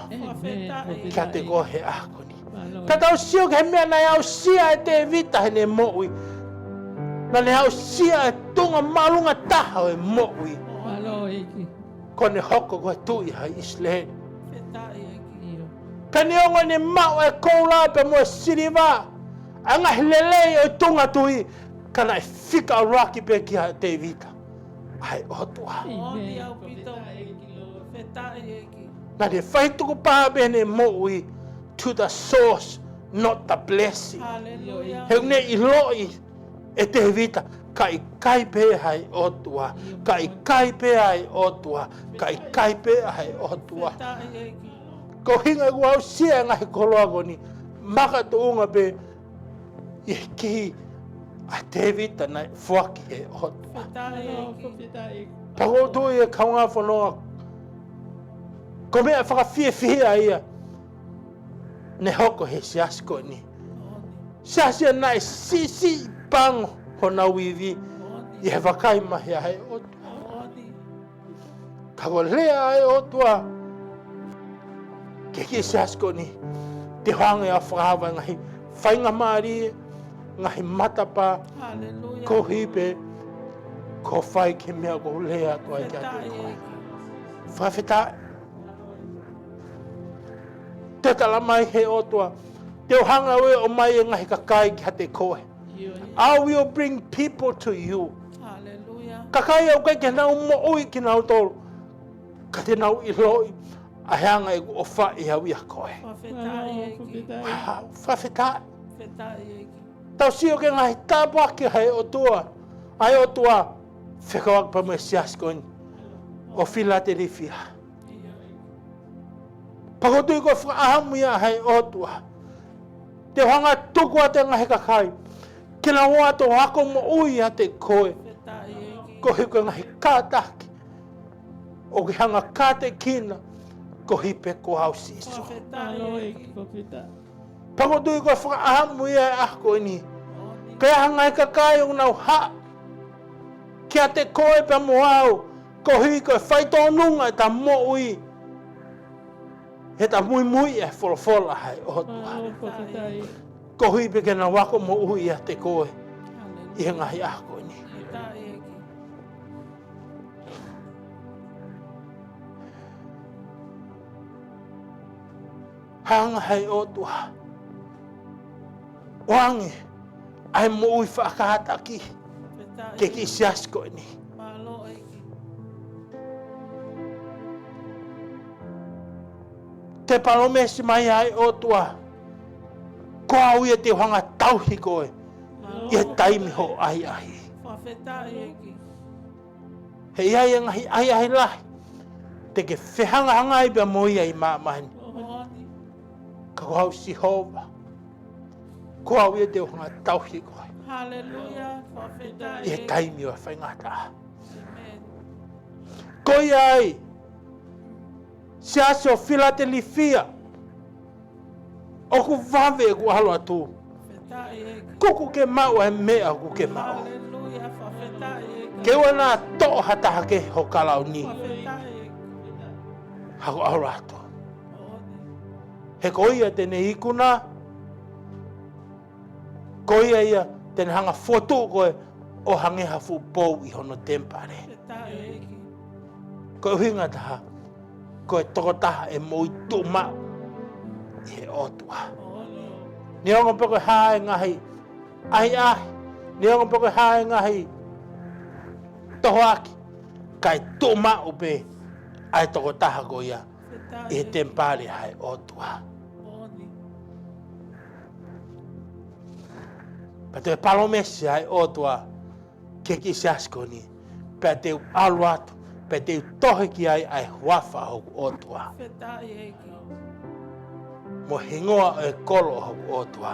kiate koe he ʻaho ko eni. Ka tau sio ki he meʻa naʻe aʻusia ʻe Tēvita heʻene moʻui. Naʻa ne aʻusia e tuʻunga māʻolunga taha ʻo e moʻui. Ko ʻene hoko ko e tuʻi ʻa ʻIsileli. Pea neongo ʻene maʻu e koula pea mo e siliva, ʻa e ngaahi lelei ʻo e tuʻunga tui, ka naʻe fika ʻuluaki pē kia Tēvita ʻa e ʻOtua. Naʻa ne fai tukupā pē heʻene moʻui to the source, not the blessing. Hallelujah. He ʻoku ne ʻiloʻi ʻe Tēvita, ka ʻikai pē ʻa e ʻOtua, ka ʻikai pē ʻa e ʻOtua, ka ʻikai pē ʻa e ʻOtua. Ko e ʻuhinga ʻoku aʻusia e ngaahi koloa ko eni, makatuʻunga pē ʻi he kī ʻa Tēvita naʻe foaki he ʻOtua. Pea ʻoku ou tui e kaungā fononga, ko e meʻa fakafiefia ia ne hoko he siasi ko eni. Siasi ia naʻe siʻisiʻi pango honau ivi ʻi he vakai mai ʻa e ʻOtua. Ka ko e lea ʻa e ʻOtua ki he kiʻi siasi ko eni, te u hanga ʻo fakaava e ngaahi faingamālie, ngaahi matapā, koeʻuhi pē ko e fai ki he meʻa ʻoku ou lea atu ai kiate koe. Fakafetaʻi. Te tala mai he ʻOtua, te u hanga ʻo ʻomai e ngaahi kakai kiate koe. I will bring people to you. Hallelujah. Kakai ʻoku ʻikai ke nau moʻui kinautolu, ka te nau ʻiloʻi ʻa e anga ʻeku ʻofa ʻiate koe. Wow, fakafetaʻi. Tau sio ki he ngaahi tāpuaki ʻa e ʻOtua, ʻa e ʻOtua fekauʻaki pea mo e siasi ko eni ʻo Filadelifia. Pea ʻoku ou tui ko e fakaʻamu ia ʻa e ʻOtua, te u hanga tuku atu e ngaahi kakai ke nau ō atu ʻo ako moʻui ʻiate koe. Koeʻuhi ko e ngaahi kātaki ʻoku ke hanga kātekina, koeʻuhi pē ko au Sīsū. Pea ʻoku ou tui ko e fakaʻamu ia ʻa e ʻaho ko eni, ke ʻi ai ha ngaahi kakai ʻoku nau haʻu kiate koe pea mo au, koeʻuhi ko e faitōnunga ʻeta moʻui, heʻeta muimui e folofola ʻa e ʻOtua. Koeʻuhi pē ke nau ako moʻui ʻiate koe ʻi he ngaahi ʻaho ko eni. Hanga ʻe he ʻOtua ʻo ʻoange ʻa e moʻui faʻa kātaki ki he kiʻi siasi ko eni. Te palōmesi mai ʻa e ʻOtua, ko au ia te u hanga tauhi koe ʻi he taimi hoʻo ʻahiʻahi. He ʻi ai e ngaahi ʻahiʻahi lahi te ke fehangahangai pea mo ia ʻi māmani. Ko au Sihova. Ko au ia te u hanga ʻo tauhi koe. Haleluia, fakafetaʻi. ʻI he taimi ʻo e faingataʻa. Amen. Ko ia ai, Siasi ʻo Filatelifia, ʻoku vave ʻeku ʻalu atu. Fakafetaʻi ʻEiki. Kuo ke maʻu ʻa e meʻa ʻoku ke maʻu. Haleluia, fakafetaʻi ʻEiki. Ke ʻoua naʻa toʻo ha taha kehe ho kalauni. Fakafetaʻi ʻEiki. Haʻaku ʻalu atu. Moʻoni. He ko ia te ne ikuna, ko ia ia te ne hanga ʻo fokotuʻu koe ʻo hangē ha fuʻu pou ʻi hono temipale. Fakafetaʻi ʻEiki. Ko e ʻuhinga ʻe taha, ko e tokotaha ʻe moʻui tuʻumaʻu ʻi he ʻOtua. Moʻoni. Neongo pe ko e hā e ngaahi ʻahiʻahi, neongo pe ko e hā e ngaahi tohoaki, kae tuʻumaʻu pē ʻa e tokotaha ko ia ʻi he temipale ʻa e ʻOtua. Pea toe palōmesi ʻa e ʻOtua ki he kiʻi siasi ko eni, pea te u ʻalu atu, pea te u tohi ki ai ʻa e huafa ʻo hoku ʻOtua. Fakafetaʻi ʻEiki. Mo e hingoa ʻo e kolo ʻo hoku ʻOtua,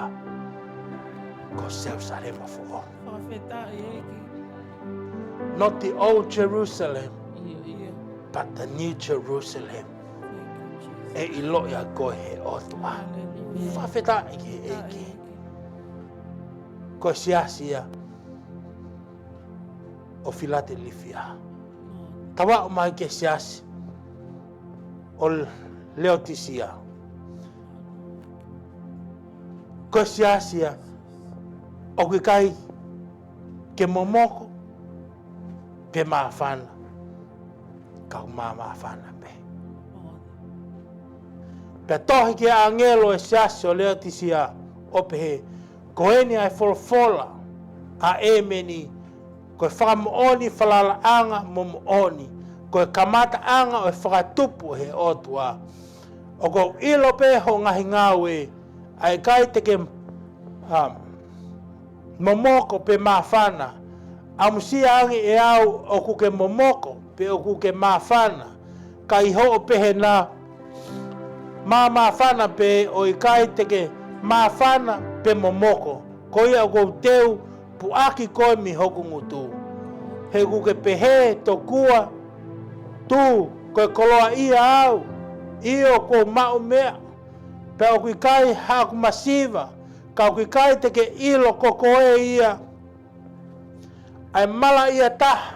ko Selusalema foʻou. Fakafetaʻi ʻEiki. Not the old Jerusalem, ʻIo, ʻio. but the new Jerusalem. Thank you, Jesus. ʻE ʻiloʻi ʻa koe ʻe he ʻOtua. Haleluia. Fakafetaʻi ki he ʻEiki. Fakafetaʻi ʻEiki. Ko e siasi ia ʻo Filatelifia. Tau aʻu mai ki he siasi ʻo Leotisia. Ko e siasi ia ʻoku ʻikai ke momoko pe māfana, ka ʻoku māmāfana pē. Pea tohi ki he ʻāngelo ʻo e siasi ʻo Leotisia ʻo pehē, Ko eni ʻa e folofola ʻa ʻĒmeni, ko e fakamoʻoni, falalaʻanga mo moʻoni, ko e kamataʻanga ʻo e fakatupu ʻe he ʻOtua. ʻOku ou ʻilo pē hoʻo ngaahi ngāue, ʻa e ʻikai te ke, um, momoko pe māfana. ʻAmusia ange ʻe au ʻoku ke momoko pe ʻoku ke māfana, ka ʻi hoʻo pehē na, māmāfana pē ʻo ʻikai te ke māfana pe momoko. Ko ia ʻoku ou teu puʻaki koe mei hoku ngutu. He ʻoku ke pehē tokua, Tū, ko e koloaʻia au, ʻio kuo u maʻu meʻa, pea ʻoku ʻikai haʻaku masiva, ka ʻoku ʻikai te ke ʻilo ko koe ia. ʻA e malaʻia taha,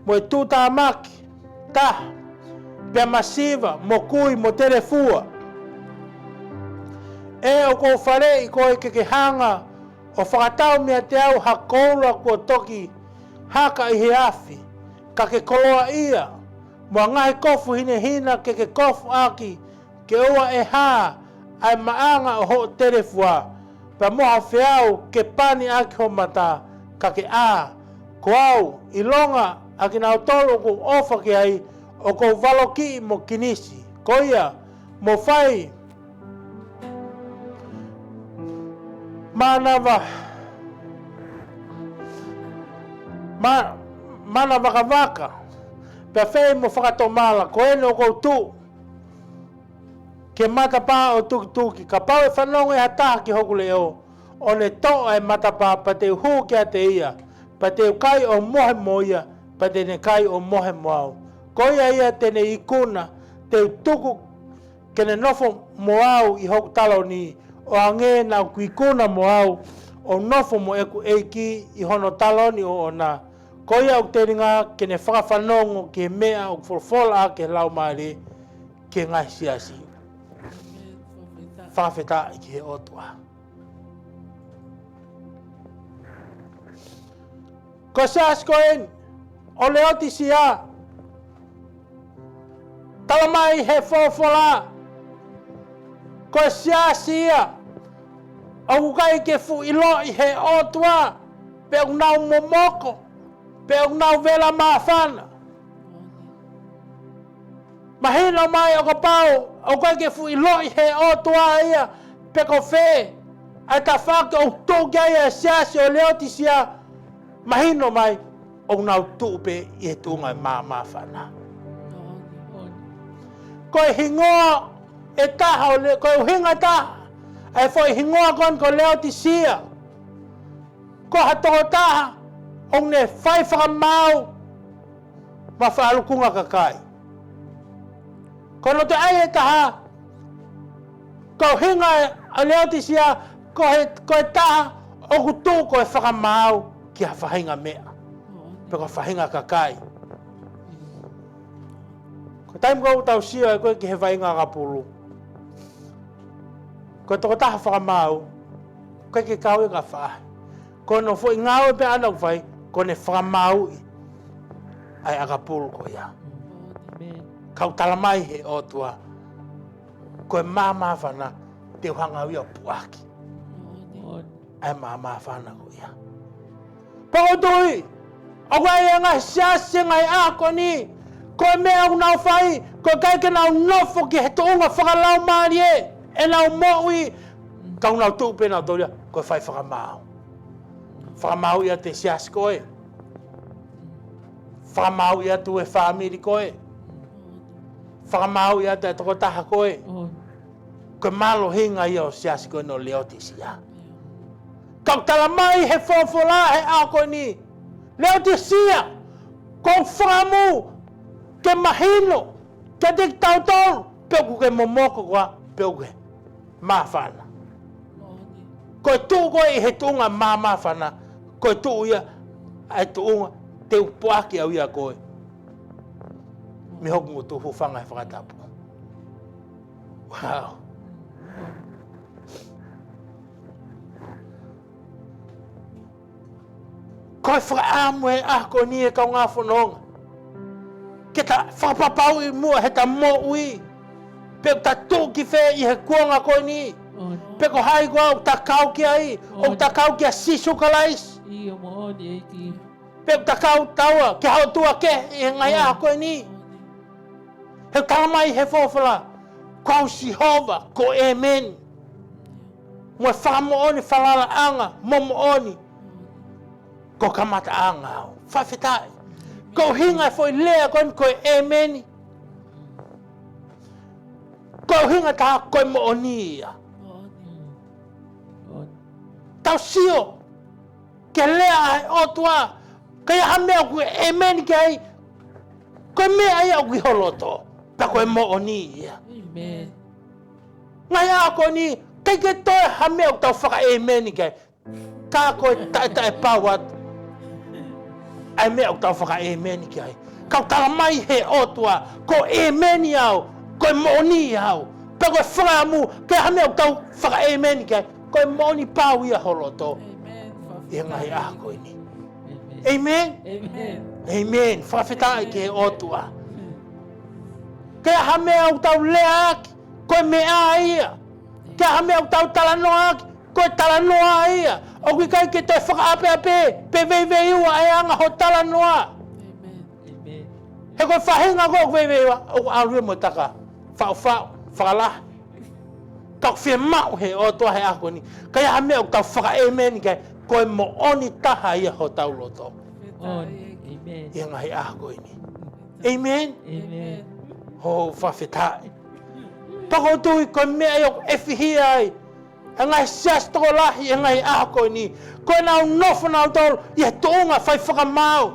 mo e tuʻutāmaki taha, pea masiva, mo kui, mo telefua. ʻE ʻoku ou faleʻi koe ke ke hanga ʻo fakatau meiate au ha koula kuo toki haka ʻi he afi, ka ke koloaʻia, mo ha ngaahi kofu hinehina ke ke kofu ʻaki, ke ʻoua ʻe hā ʻa e maʻanga ʻo hoʻo telefua, pea mo ha feau ke pani ʻaki ho mata, ka ke ʻā. Ko au, ʻilonga ʻa kinautolu ʻoku ou ʻofa ki ai, ʻoku ou valokiʻi mo kinisi. Ko ia, mo fai manava, ma-, manavakavaka, pea fai mo fakatomala, ko eni ʻoku ou tuʻu ki he matapā ʻo e tukituki, kapau ʻe fanongo ʻe ha taha ki hoku leʻo, ʻo ne toʻo ʻa e matapā, pea te u hū kiate ia, pea te u kai ʻo mohe mo ia, pea te ne kai ʻo mohe mo au. Ko ia ia te ne ikuna, te u tuku ke ne nofo mo au ʻi hoku taloni, ʻo hangē naʻa ku ikuna mo au, ʻo nofo mo ʻeku ʻEiki ʻi hono taloni ʻoʻona. Ko ia ʻoku telinga ke ne fakafanongo ki he meʻa ʻoku folofola ʻaki ʻe he Laumālie ki he ngaahi siasi. Fakafetaʻi ki he ʻOtua. Ko e siasi ko eni ʻo Leotisia, tala mai he folofola, ko e siasi ia ʻoku ʻikai ke fuʻu ʻiloʻi ʻe he ʻOtua, pe ʻoku nau momoko, pe ʻoku nau vela māfana. Mahino mai ʻo kapau ʻoku ʻikai ke fuʻu ʻiloʻi ʻe he ʻOtua ia pe ko fē ʻa e tafaʻaki ʻoku tuʻu ki ai ʻa e siasi ʻo Leotisia, mahino mai ʻoku nau tuʻu pē ʻi he tuʻunga ʻo e māmāfana. Ko e hingoa ʻe taha ʻo le-, ko e ʻuhinga ʻe taha ʻa e foʻi hingoa ko eni ko Leotisia. Ko ha tokotaha ʻoku ne fai fakamaau mo fakaʻalukunga kakai. Ko hono toe ʻai ʻe taha, ko e ʻuhinga ʻa Leotisia, ko e, ko e taha ʻoku tuʻu ko e fakamaau ki ha faʻahinga meʻa. Pe ko ha faʻahinga kakai. Ko e taimi ko ē ʻoku tau sio ai ko ē ki he vaʻinga ʻakapulu, ko e tokotaha fakamaau, ʻoku ʻikai ke kau ia ki ha faʻahi. Ko hono foʻi ngāue pē ʻaʻana ʻoku fai, ko ʻene fakamaauʻi ʻa e ʻakapulu ko ia. Amen. Ka ʻoku talamai he ʻOtua, ko e māmāfana te u hanga au ia ʻo puʻaki ʻa e māmāfana ko ia. Pea ʻoku ou tui, ʻoku ʻi ai e ngaahi siasi he ngaahi ʻaho ko eni, ko e meʻa ʻoku nau fai, ko e ʻikai ke nau nofo ki he tuʻunga fakalaumālie ʻenau moʻui, ka ʻoku nau tuʻu pē nautolu ia ko e fai fakamaau. Fakamaauʻi atu e siasi ko ē. Fakamaauʻi atu e fāmili ko ē. Fakamaauʻi atu e tokotaha ko ē. Ko e mālohinga ia ʻo e siasi ko eni ʻo Leotisia. Ka ʻoku talamai he folofola he ʻaho ko eni, Leotisia, ʻoku ou fakaʻamu ke mahino kiate kitautolu pe ʻoku ke momoko koā pe ʻoku ke māfana. Ko e tuʻu koe ʻi he tuʻunga māmāfana, ko e tuʻu ia ʻa e tuʻunga te u puʻaki au ia koe mei hoku ngutu, hūfanga he fakatapu. Wow. Ko e fakaʻamu he ʻaho ko eni, ʻe kaungā fononga, ke ta fakapapauʻi muʻa heʻeta moʻui pe ʻoku ta tuʻu ki fē ʻi he kuonga ko eni. Pe ko hai koā ʻoku ta kau ki ai, ʻoku ta kau kia Sīsū Kalaisi. ʻIo, moʻoni ʻEiki. Pe ʻoku ta kau taua ki ha ʻotua kehe ʻi he ngaahi ʻaho ko eni. He ʻoku talamai he folofola, ko au Sihova, ko e ʻĒmeni. Mo e fakamoʻoni, falalaʻanga mo moʻoni, ko e kamataʻanga au. Fakafetaʻi. Ko e ʻuhinga e foʻi lea ko eni ko e ʻĒmeni, ko e ʻuhinga ʻe taha ko e moʻoni ia. Tau sio ki he lea ʻa e ʻOtua, ka ʻi ai ha meʻa ʻoku ke ʻēmeni ki ai, ko e meʻa ia ʻoku ʻi ho loto, pea ko e moʻoni ia. ʻĒmeni. Ngaahi ʻaho ko eni, ʻikai ke toe ha meʻa ʻoku tau fakaʻēmeni ki ai, ka ko e taʻetaʻepau atu ʻa e meʻa ʻoku tau fakaʻēmeni ki ai. Ka ʻoku talamai he ʻOtua, ko e ʻēmeni au, ko e moʻoni au, pea ko e fakaʻamu, ʻikai ha meʻa ʻoku tau fakaʻēmeni ki ai, ko e moʻoni pau ia ho loto. ʻĒmeni. ʻI he ngaahi ʻaho ko eni. ʻĒmeni. ʻĒmeni. ʻĒmeni. Fakafetaʻi ki he ʻOtua. ʻIkai ha meʻa ʻoku tau leaʻaki, ko e meʻa ia. ʻIkai ha meʻa ʻoku tau talanoaʻaki, ko e talanoa ia. ʻOku ʻikai ke toe fakaʻapeʻape pe veiveiua e anga ho talanoa. ʻĒmeni. He ko e faʻahinga ko ē ʻoku veiveiua, ʻoku ʻalu ia mo e taka faʻufaʻu, fakalahi. Ka ʻoku fiemaʻu he ʻOtua he ʻaho ko eni, ʻikai ha meʻa ʻoku tau fakaʻēmeni ki ai, ko e moʻoni taha ia hotau loto. ʻĒmeni. ʻI he ngaahi ʻaho ko eni. ʻĒmeni. ʻĒmeni. ʻOku fakafetaʻi. Pea ʻoku ou tui ko e meʻa ia ʻoku ʻefihia ai e ngaahi siasi tokolahi he ngaahi ʻaho ko eni, ko ʻenau nofo nautolu ʻi he tuʻunga fai fakamaau.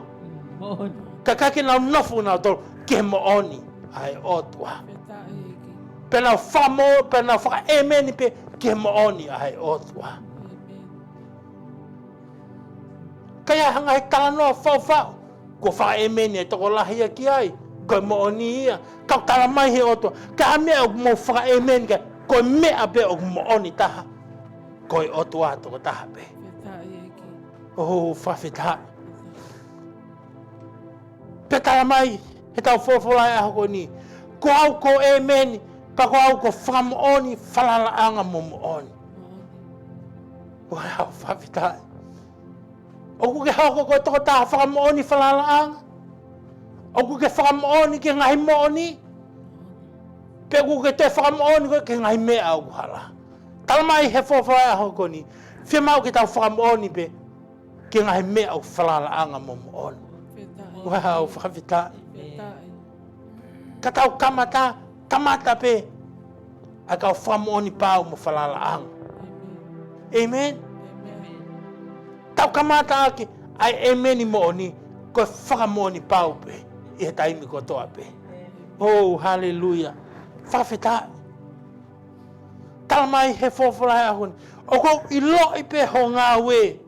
Ka ʻikai ke nau nofo nautolu ki he moʻoni ʻa e ʻOtua. Pea nau fakamo-, pea nau fakaʻēmeni pē ki he moʻoni ʻa e ʻOtua. ʻIkai ha ngaahi talanoa faʻufaʻu kuo fakaʻēmeni e tokolahi ia ki ai, ko e moʻoni ia. Ka ʻoku talamai he ʻOtua, ʻikai ha meʻa ʻoku mou fakaʻēmeni ki ai, ko e meʻa pē ʻoku moʻoni taha, ko e ʻOtua tokotaha pē. ʻOku fakafetaʻi. Pea talamai he tau folofola he ʻaho ko eni, ko au ko e ʻĒmeni, ka ko au ko e fakamoʻoni, falalaʻanga mo moʻoni. ʻOku fakafetaʻi. ʻOku ke hoko ko e tokotaha fakamoʻoni, falalaʻanga? ʻOku ke fakamoʻoni ki he ngaahi moʻoni? Pe ʻoku ke toe fakamoʻoni koe ki he ngaahi meʻa ʻoku hala? Talamai he folofola he ʻaho ko eni, fiemaʻu ke tau fakamoʻoni pē ki he ngaahi meʻa ʻoku falalaʻanga mo moʻoni. ʻOku fakafetaʻi. Ka tau kamata, kamata pē ʻa e kau fakamoʻoni pau mo falalaʻanga. ʻĒmeni. Tau kamata ʻaki ʻa e ʻēmeni moʻoni, ko e fakamoʻoni pau pē ʻi he taimi kotoa pē. Oh, haleluia. Fakafetaʻi. Tala mai he folofola he ʻaho ni, ʻoku ou ʻiloʻi pē ho ngāue,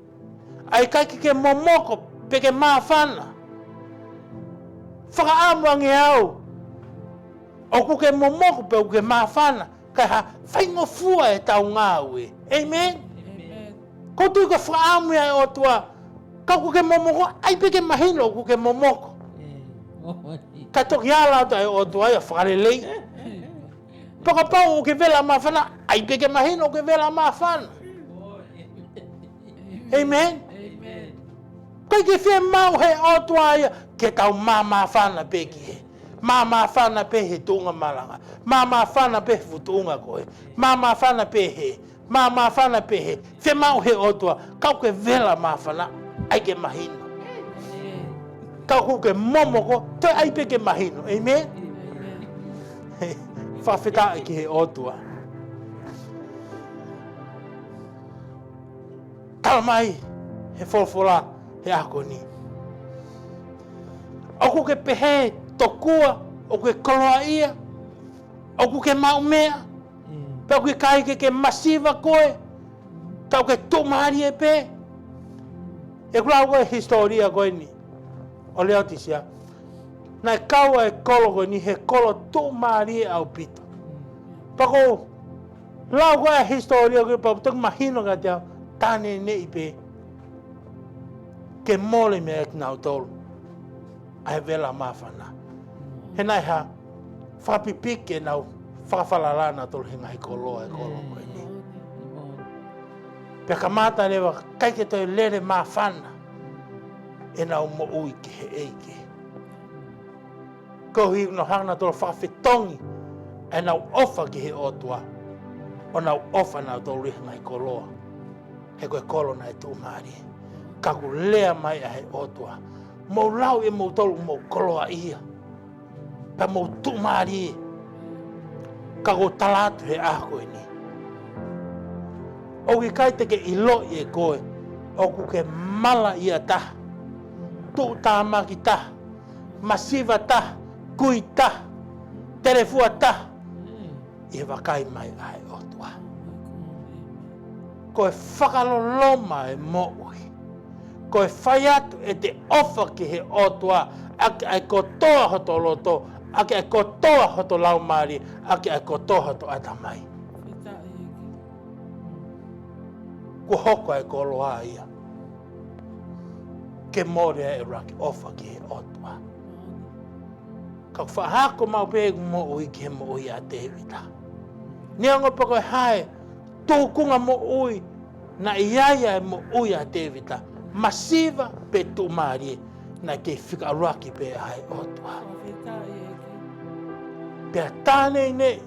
ʻa ia ʻikai ke ke momoko pe ke māfana. Fakaʻamu ange au ʻoku ke momoko pe ʻoku ke māfana, kae faingofua ʻetau ngāue. ʻĒmeni. ʻOku ou tui ko e fakaʻamu ia ʻa e ʻOtua, ka ʻoku ke momoko, ʻai pē ke mahino ʻoku ke momoko. Ka toki ala atu ʻa e ʻOtua ia ʻo fakalelei. Pea kapau ʻoku ke vela māfana, ʻai pē ke mahino ʻoku ke vela māfana. ʻĒmeni. ʻIkai ke fiemaʻu he ʻOtua ia ke tau māmāfana pē ki he, māmāfana pē he tuʻunga malanga, māmāfana pē he fuʻu tuʻunga ko ē, māmāfana pē he, māmāfana pē he, fiemaʻu he ʻOtua, ka ʻoku ke vela māfana, ʻai ke mahino. Ka ʻoku ke momoko, toe ʻai pē ke mahino. ʻĒmeni. Fakafetaʻi ki he ʻOtua. Tala mai he folofola he ʻaho ni, ʻoku ke pehē tokua ʻoku ke koloaʻia, ʻoku ke maʻu meʻa, pea ʻoku ʻikai ke ke masiva koe, ka ʻoku ke tuʻumālie pē. ʻOku lau ko e hisitōlia ko eni ʻo Leotisia. Naʻe kau ʻa e kolo ko eni he kolo tuʻumālie ʻaupito. Pea ko e lau ko e hisitōlia ko ē pea toki mahino kiate au, tā neʻineʻi pē ke mole mei ai kinautolu ʻa e vela māfana. He naʻe hā, fakapipiki ʻenau fakafalala nautolu he ngaahi koloa ʻa e kolo ko eni. Pea kamata leva ʻikai ke toe lele māfana ʻenau moʻui ki he ʻEiki. Koeʻuhi naʻa nau hanga nautolu ʻo fakafetongi ʻenau ʻofa ki he ʻOtua, ʻo nau ʻofa nautolu ʻi he ngaahi koloa. He ko e kolo naʻe tuʻumālie. Ka ʻoku lea mai ʻa e ʻOtua, mou lau ʻe moutolu ʻoku mou koloaʻia, pea mou tuʻumālie. Ka ʻoku ou tala atu he ʻaho ko eni, ʻoku ʻikai te ke ʻiloʻi ʻe koe ʻoku ke malaʻia taha, tuʻutāmaki taha, masiva taha, kui taha, telefua taha, ʻi he vakai mai ʻa e ʻOtua. Ko e fakaloloma e moʻui. Ko e fai atu ʻete ʻofa ki he ʻOtua ʻaki ʻa e kotoa hoto loto, ʻaki ʻa e kotoa hoto laumālie, ʻaki ʻa e kotoa hoto ʻatamai. Kuo hoko ʻa e koloa ia ke mole ai e ʻuluaki ʻofa ki he ʻOtua. Ka ʻoku faʻa hako maʻu pē ʻeku moʻui ki he moʻui ʻa Tēvita. Neongo pe ko e hā e tūkunga moʻui naʻe ʻi ai ʻa e moʻui ʻa Tēvita, masiva pe tuʻumālie, naʻe kei fika ʻuluaki pē ʻa e ʻOtua. Pea tā neʻineʻi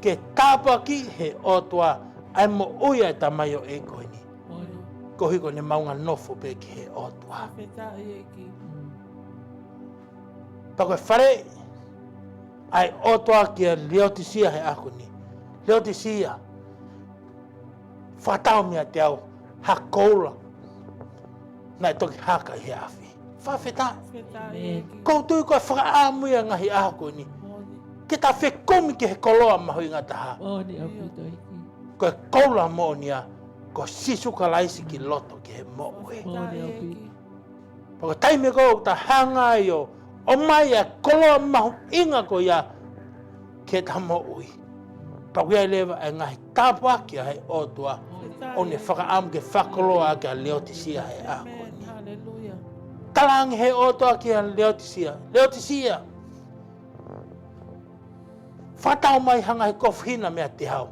ke tāpuakiʻi he ʻOtua ʻa e moʻui ʻa e tamaioʻeiki ko eni. Koeʻuhi ko ʻene maʻu nofo pē ki he ʻOtua. Pea ko e faleʻi ʻa e ʻOtua kia Leotisia he ʻaho ni. Leotisia, fakatau meiate au ha koula naʻe toki haka ʻi he afi. Fakafetaʻi. ʻOku ou tui ko e fakaʻamu ia ʻa e ngaahi ʻaho ko eni ke ta fekumi ki he koloa mahuʻinga taha. Ko e koula moʻoni ia, ko Sīsū Kalaisi ki loto ki he moʻui. Pea ko e taimi ko ē ʻoku ta hanga ai ʻo ʻomai ʻa e koloa mahuʻinga ko ia ki heʻeta moʻui, pea ʻoku ʻi ai leva ʻa e ngaahi tāpuaki ʻa e ʻOtua ʻoku ne fakaʻamu ke fakakoloa ʻaki ʻa Leotisia he ʻaho ni. Talaange he ʻOtua kia Leotisia, Leotisia, fakatau mai ha ngaahi kofu hina meiate au.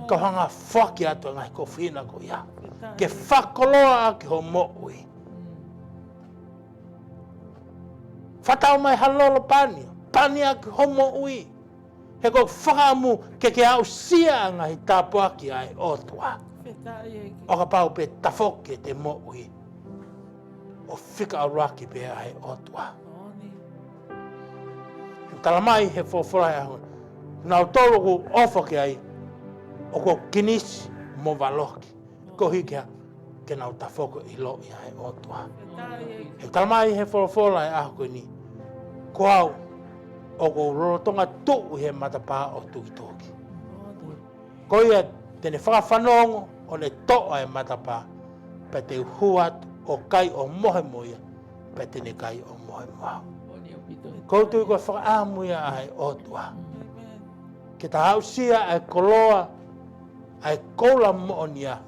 Ka u hanga ʻo foaki atu ʻa e ngaahi kofu hina ko ia ke fakakoloa ʻaki ho moʻui. Fakatau mai ha lolo pani, pani ʻaki ho moʻui. He ʻoku ou fakaʻamu ke ke aʻusia ʻa e ngaahi tāpuaki ʻa e ʻOtua. ʻO kapau pē tafoki ʻete moʻui ʻo fika ʻuluaki pē ʻa e ʻOtua. Tala mai he folofola he ʻaho ni, Nautolu ʻoku ou ʻofa ki ai, ʻoku ou kinisi mo valoki. Koeʻuhi ke, ke nau tafoki ʻo ʻiloʻi ʻa e ʻOtua. ʻE talamai he folofola ʻo e ʻaho ko eni, ko au, ʻoku ou lolotonga tuʻu ʻi he matapā ʻo tukituki. Ko ia te ne fakafanongo ʻo ne toʻo ʻa e matapā, pea te u hū atu ʻo kai ʻo mohe mo ia, pea te ne kai ʻo mohe mo au. ʻOku ou tui ko e fakaʻamu ia ʻa e ʻOtua ke ta aʻusia ʻa e koloa, ʻa e koula moʻonia,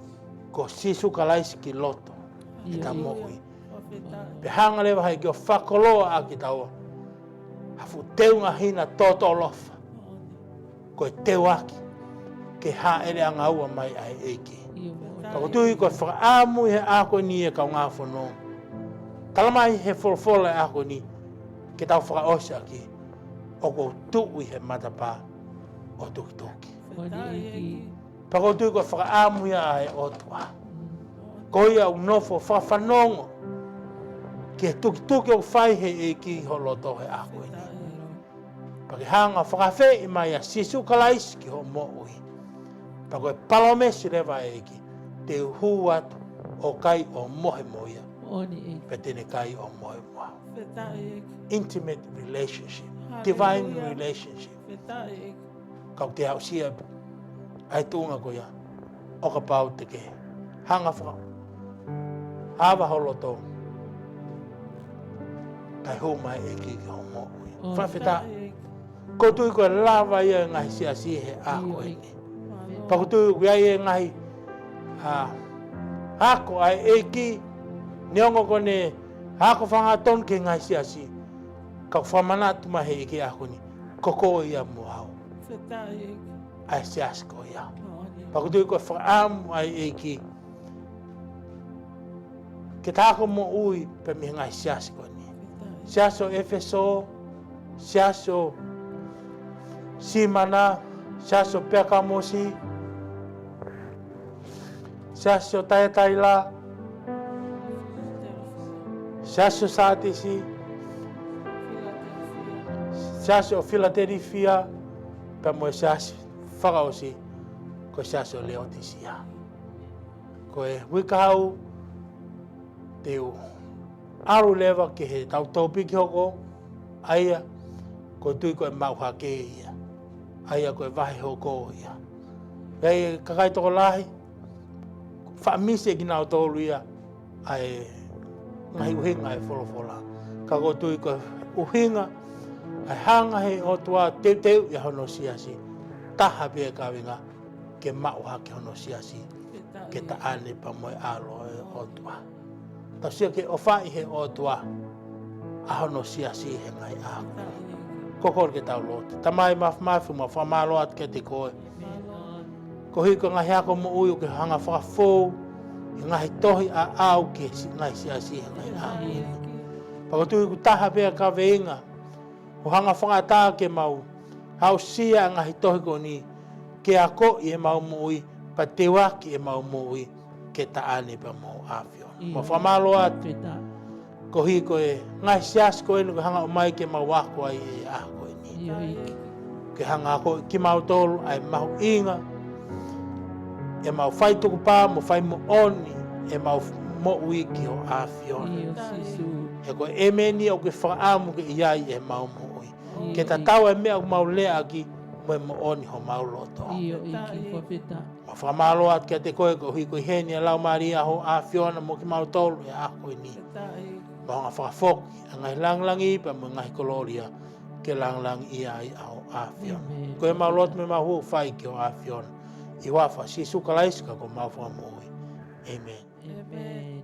ko Sīsū Kalaisi ki loto ʻi heʻeta moʻui. Pea hanga leva ʻe he ʻEiki ʻo fakakoloa ʻaki kitaua ha fuʻu teunga hina tōtōlofa, ko e teuaki ke hāʻele ʻangaua mai ʻa e ʻEiki. Pea ʻoku ou tui ko e fakaʻamu ʻi he ʻaho ko eni ʻe kaungā fononga. Talamai he folofola ʻo e ʻaho ko eni ke tau fakaʻosi ʻaki, ʻoku ou tuʻu ʻi he matapā ʻo tukituki. Pea ʻoku ou tui ko e fakaʻamu ia ʻa e ʻOtua. Ko ia ʻoku nofo fakafanongo ki he tukituki ʻoku fai ʻe he ʻEiki ʻi ho loto he ʻaho ko eni. Pea ke hanga ʻo fakaafeʻi mai ʻa Sīsū Kalaisi ki hoʻo moʻui. Pea ko e palōmesi leva ʻa e ʻEiki, te u hū atu ʻo kai ʻo mohe mo ia, pea te ne kai ʻo mohe mo au. Intimate relationship, divine relationship. Ka ʻoku te aʻusia ʻa e tuʻunga ko ia ʻo kapau te ke hanga ʻo fakaava ho loto kae hū mai e ʻEiki ki hoʻo moʻui. Fakafetaʻi. ʻOku ou tui ko e lava ia e ngaahi siasi he ʻaho ko eni. Pea ʻoku ou tui ʻoku ʻi ai e ngaahi, ā, ako ʻa e ʻEiki, neongo ko ʻene ako fakahangatonu ki he ngaahi siasi, ka ʻoku fakamanatu mai ʻe he ʻEiki he ʻaho ko eni, ko koe ia mo au. ʻA e siasi ko ia. Pea ʻoku ou tui ko e fakaʻamu ʻa e ʻEiki ke ta ako moʻui pē mei he ngaahi siasi ko eni. Siasi ʻo ʻEfesō, siasi ʻo Simana, siasi ʻo Peakamosi, siasi ʻo Taiataila, siasi ʻo Sātisi, siasi ʻo Filatelifia, pea mo e siasi fakaʻosi ko e siasi ʻo Leotisia. Ko e uike kahaʻu te u ʻalu leva ki he tau tōpiki hoko, ʻa ia ʻoku ou tui ko e maʻu hake ia, ʻa ia ko e vahe hoko ia. ʻI ai e kakai tokolahi, faʻa misi ʻe kinautolu ia ʻa e ngaahi ʻuhinga ʻa e folofola. Ka ʻoku ou tui ko e ʻuhinga ʻa e hanga ʻe he ʻOtua ʻo teuteuʻi ʻa hono siasi, taha pē e kaveinga, ke maʻu hake hono siasi ke taʻane pea mo e ʻAlo ʻo e ʻOtua. Tau sio ki he ʻofa ʻa e ʻOtua ʻa hono siasi he ngaahi ʻaho. Ko e kole ke tau lotu. Tamai mafimafi, mau fakamālō atu kiate koe koeʻuhi ko e ngaahi ako moʻui ʻoku ke hanga ʻo fakafou ʻi he ngaahi tohi ʻaʻau ki he si-, ngaahi siasi he ngaahi ʻaho. Pea ʻoku ou tui ʻoku taha pē e kaveinga ʻoku hanga ʻo fakaʻatā ke mau aʻusia ʻa e ngaahi tohi ko eni ke akoʻi ʻemau moʻui, pea teuaki ʻemau moʻui ke taʻane pea mo ho ʻAfiona. Mau fakamālō atu koeʻuhi ko e ngaahi siasi ko eni ʻoku ke hanga ʻo ʻomai ke mau ako ai he ʻaho ko eni. Ke hanga ʻo akoʻi kimautolu ʻa e mahuʻinga ʻemau fai tukupā mo fai moʻoni ʻemau moʻui ki ho ʻAfiona. He ko e ʻēmeni ʻoku ke fakaʻamu ke ʻi ai ʻemau moʻui. Ke tatau ʻa e meʻa ʻoku mau leaʻaki mo e moʻoni homau loto. Mau fakamālō atu kiate koe koeʻuhi ko e ʻi heni ʻa e Laumālie ʻa ho ʻAfiona mo kimautolu he ʻaho ko eni. Mau hanga ʻo fakafoki ʻa e ngaahi langilangi pea mo e ngaahi kolōlia ke langilangiʻia ai ʻa ho ʻAfiona. Ko ʻemau lotu mo ʻemau hū ʻoku fai ki ho ʻAfiona. ʻI he huafa ʻo Sīsū Kalaisi ko homau Fakamoʻui. ʻĒmeni.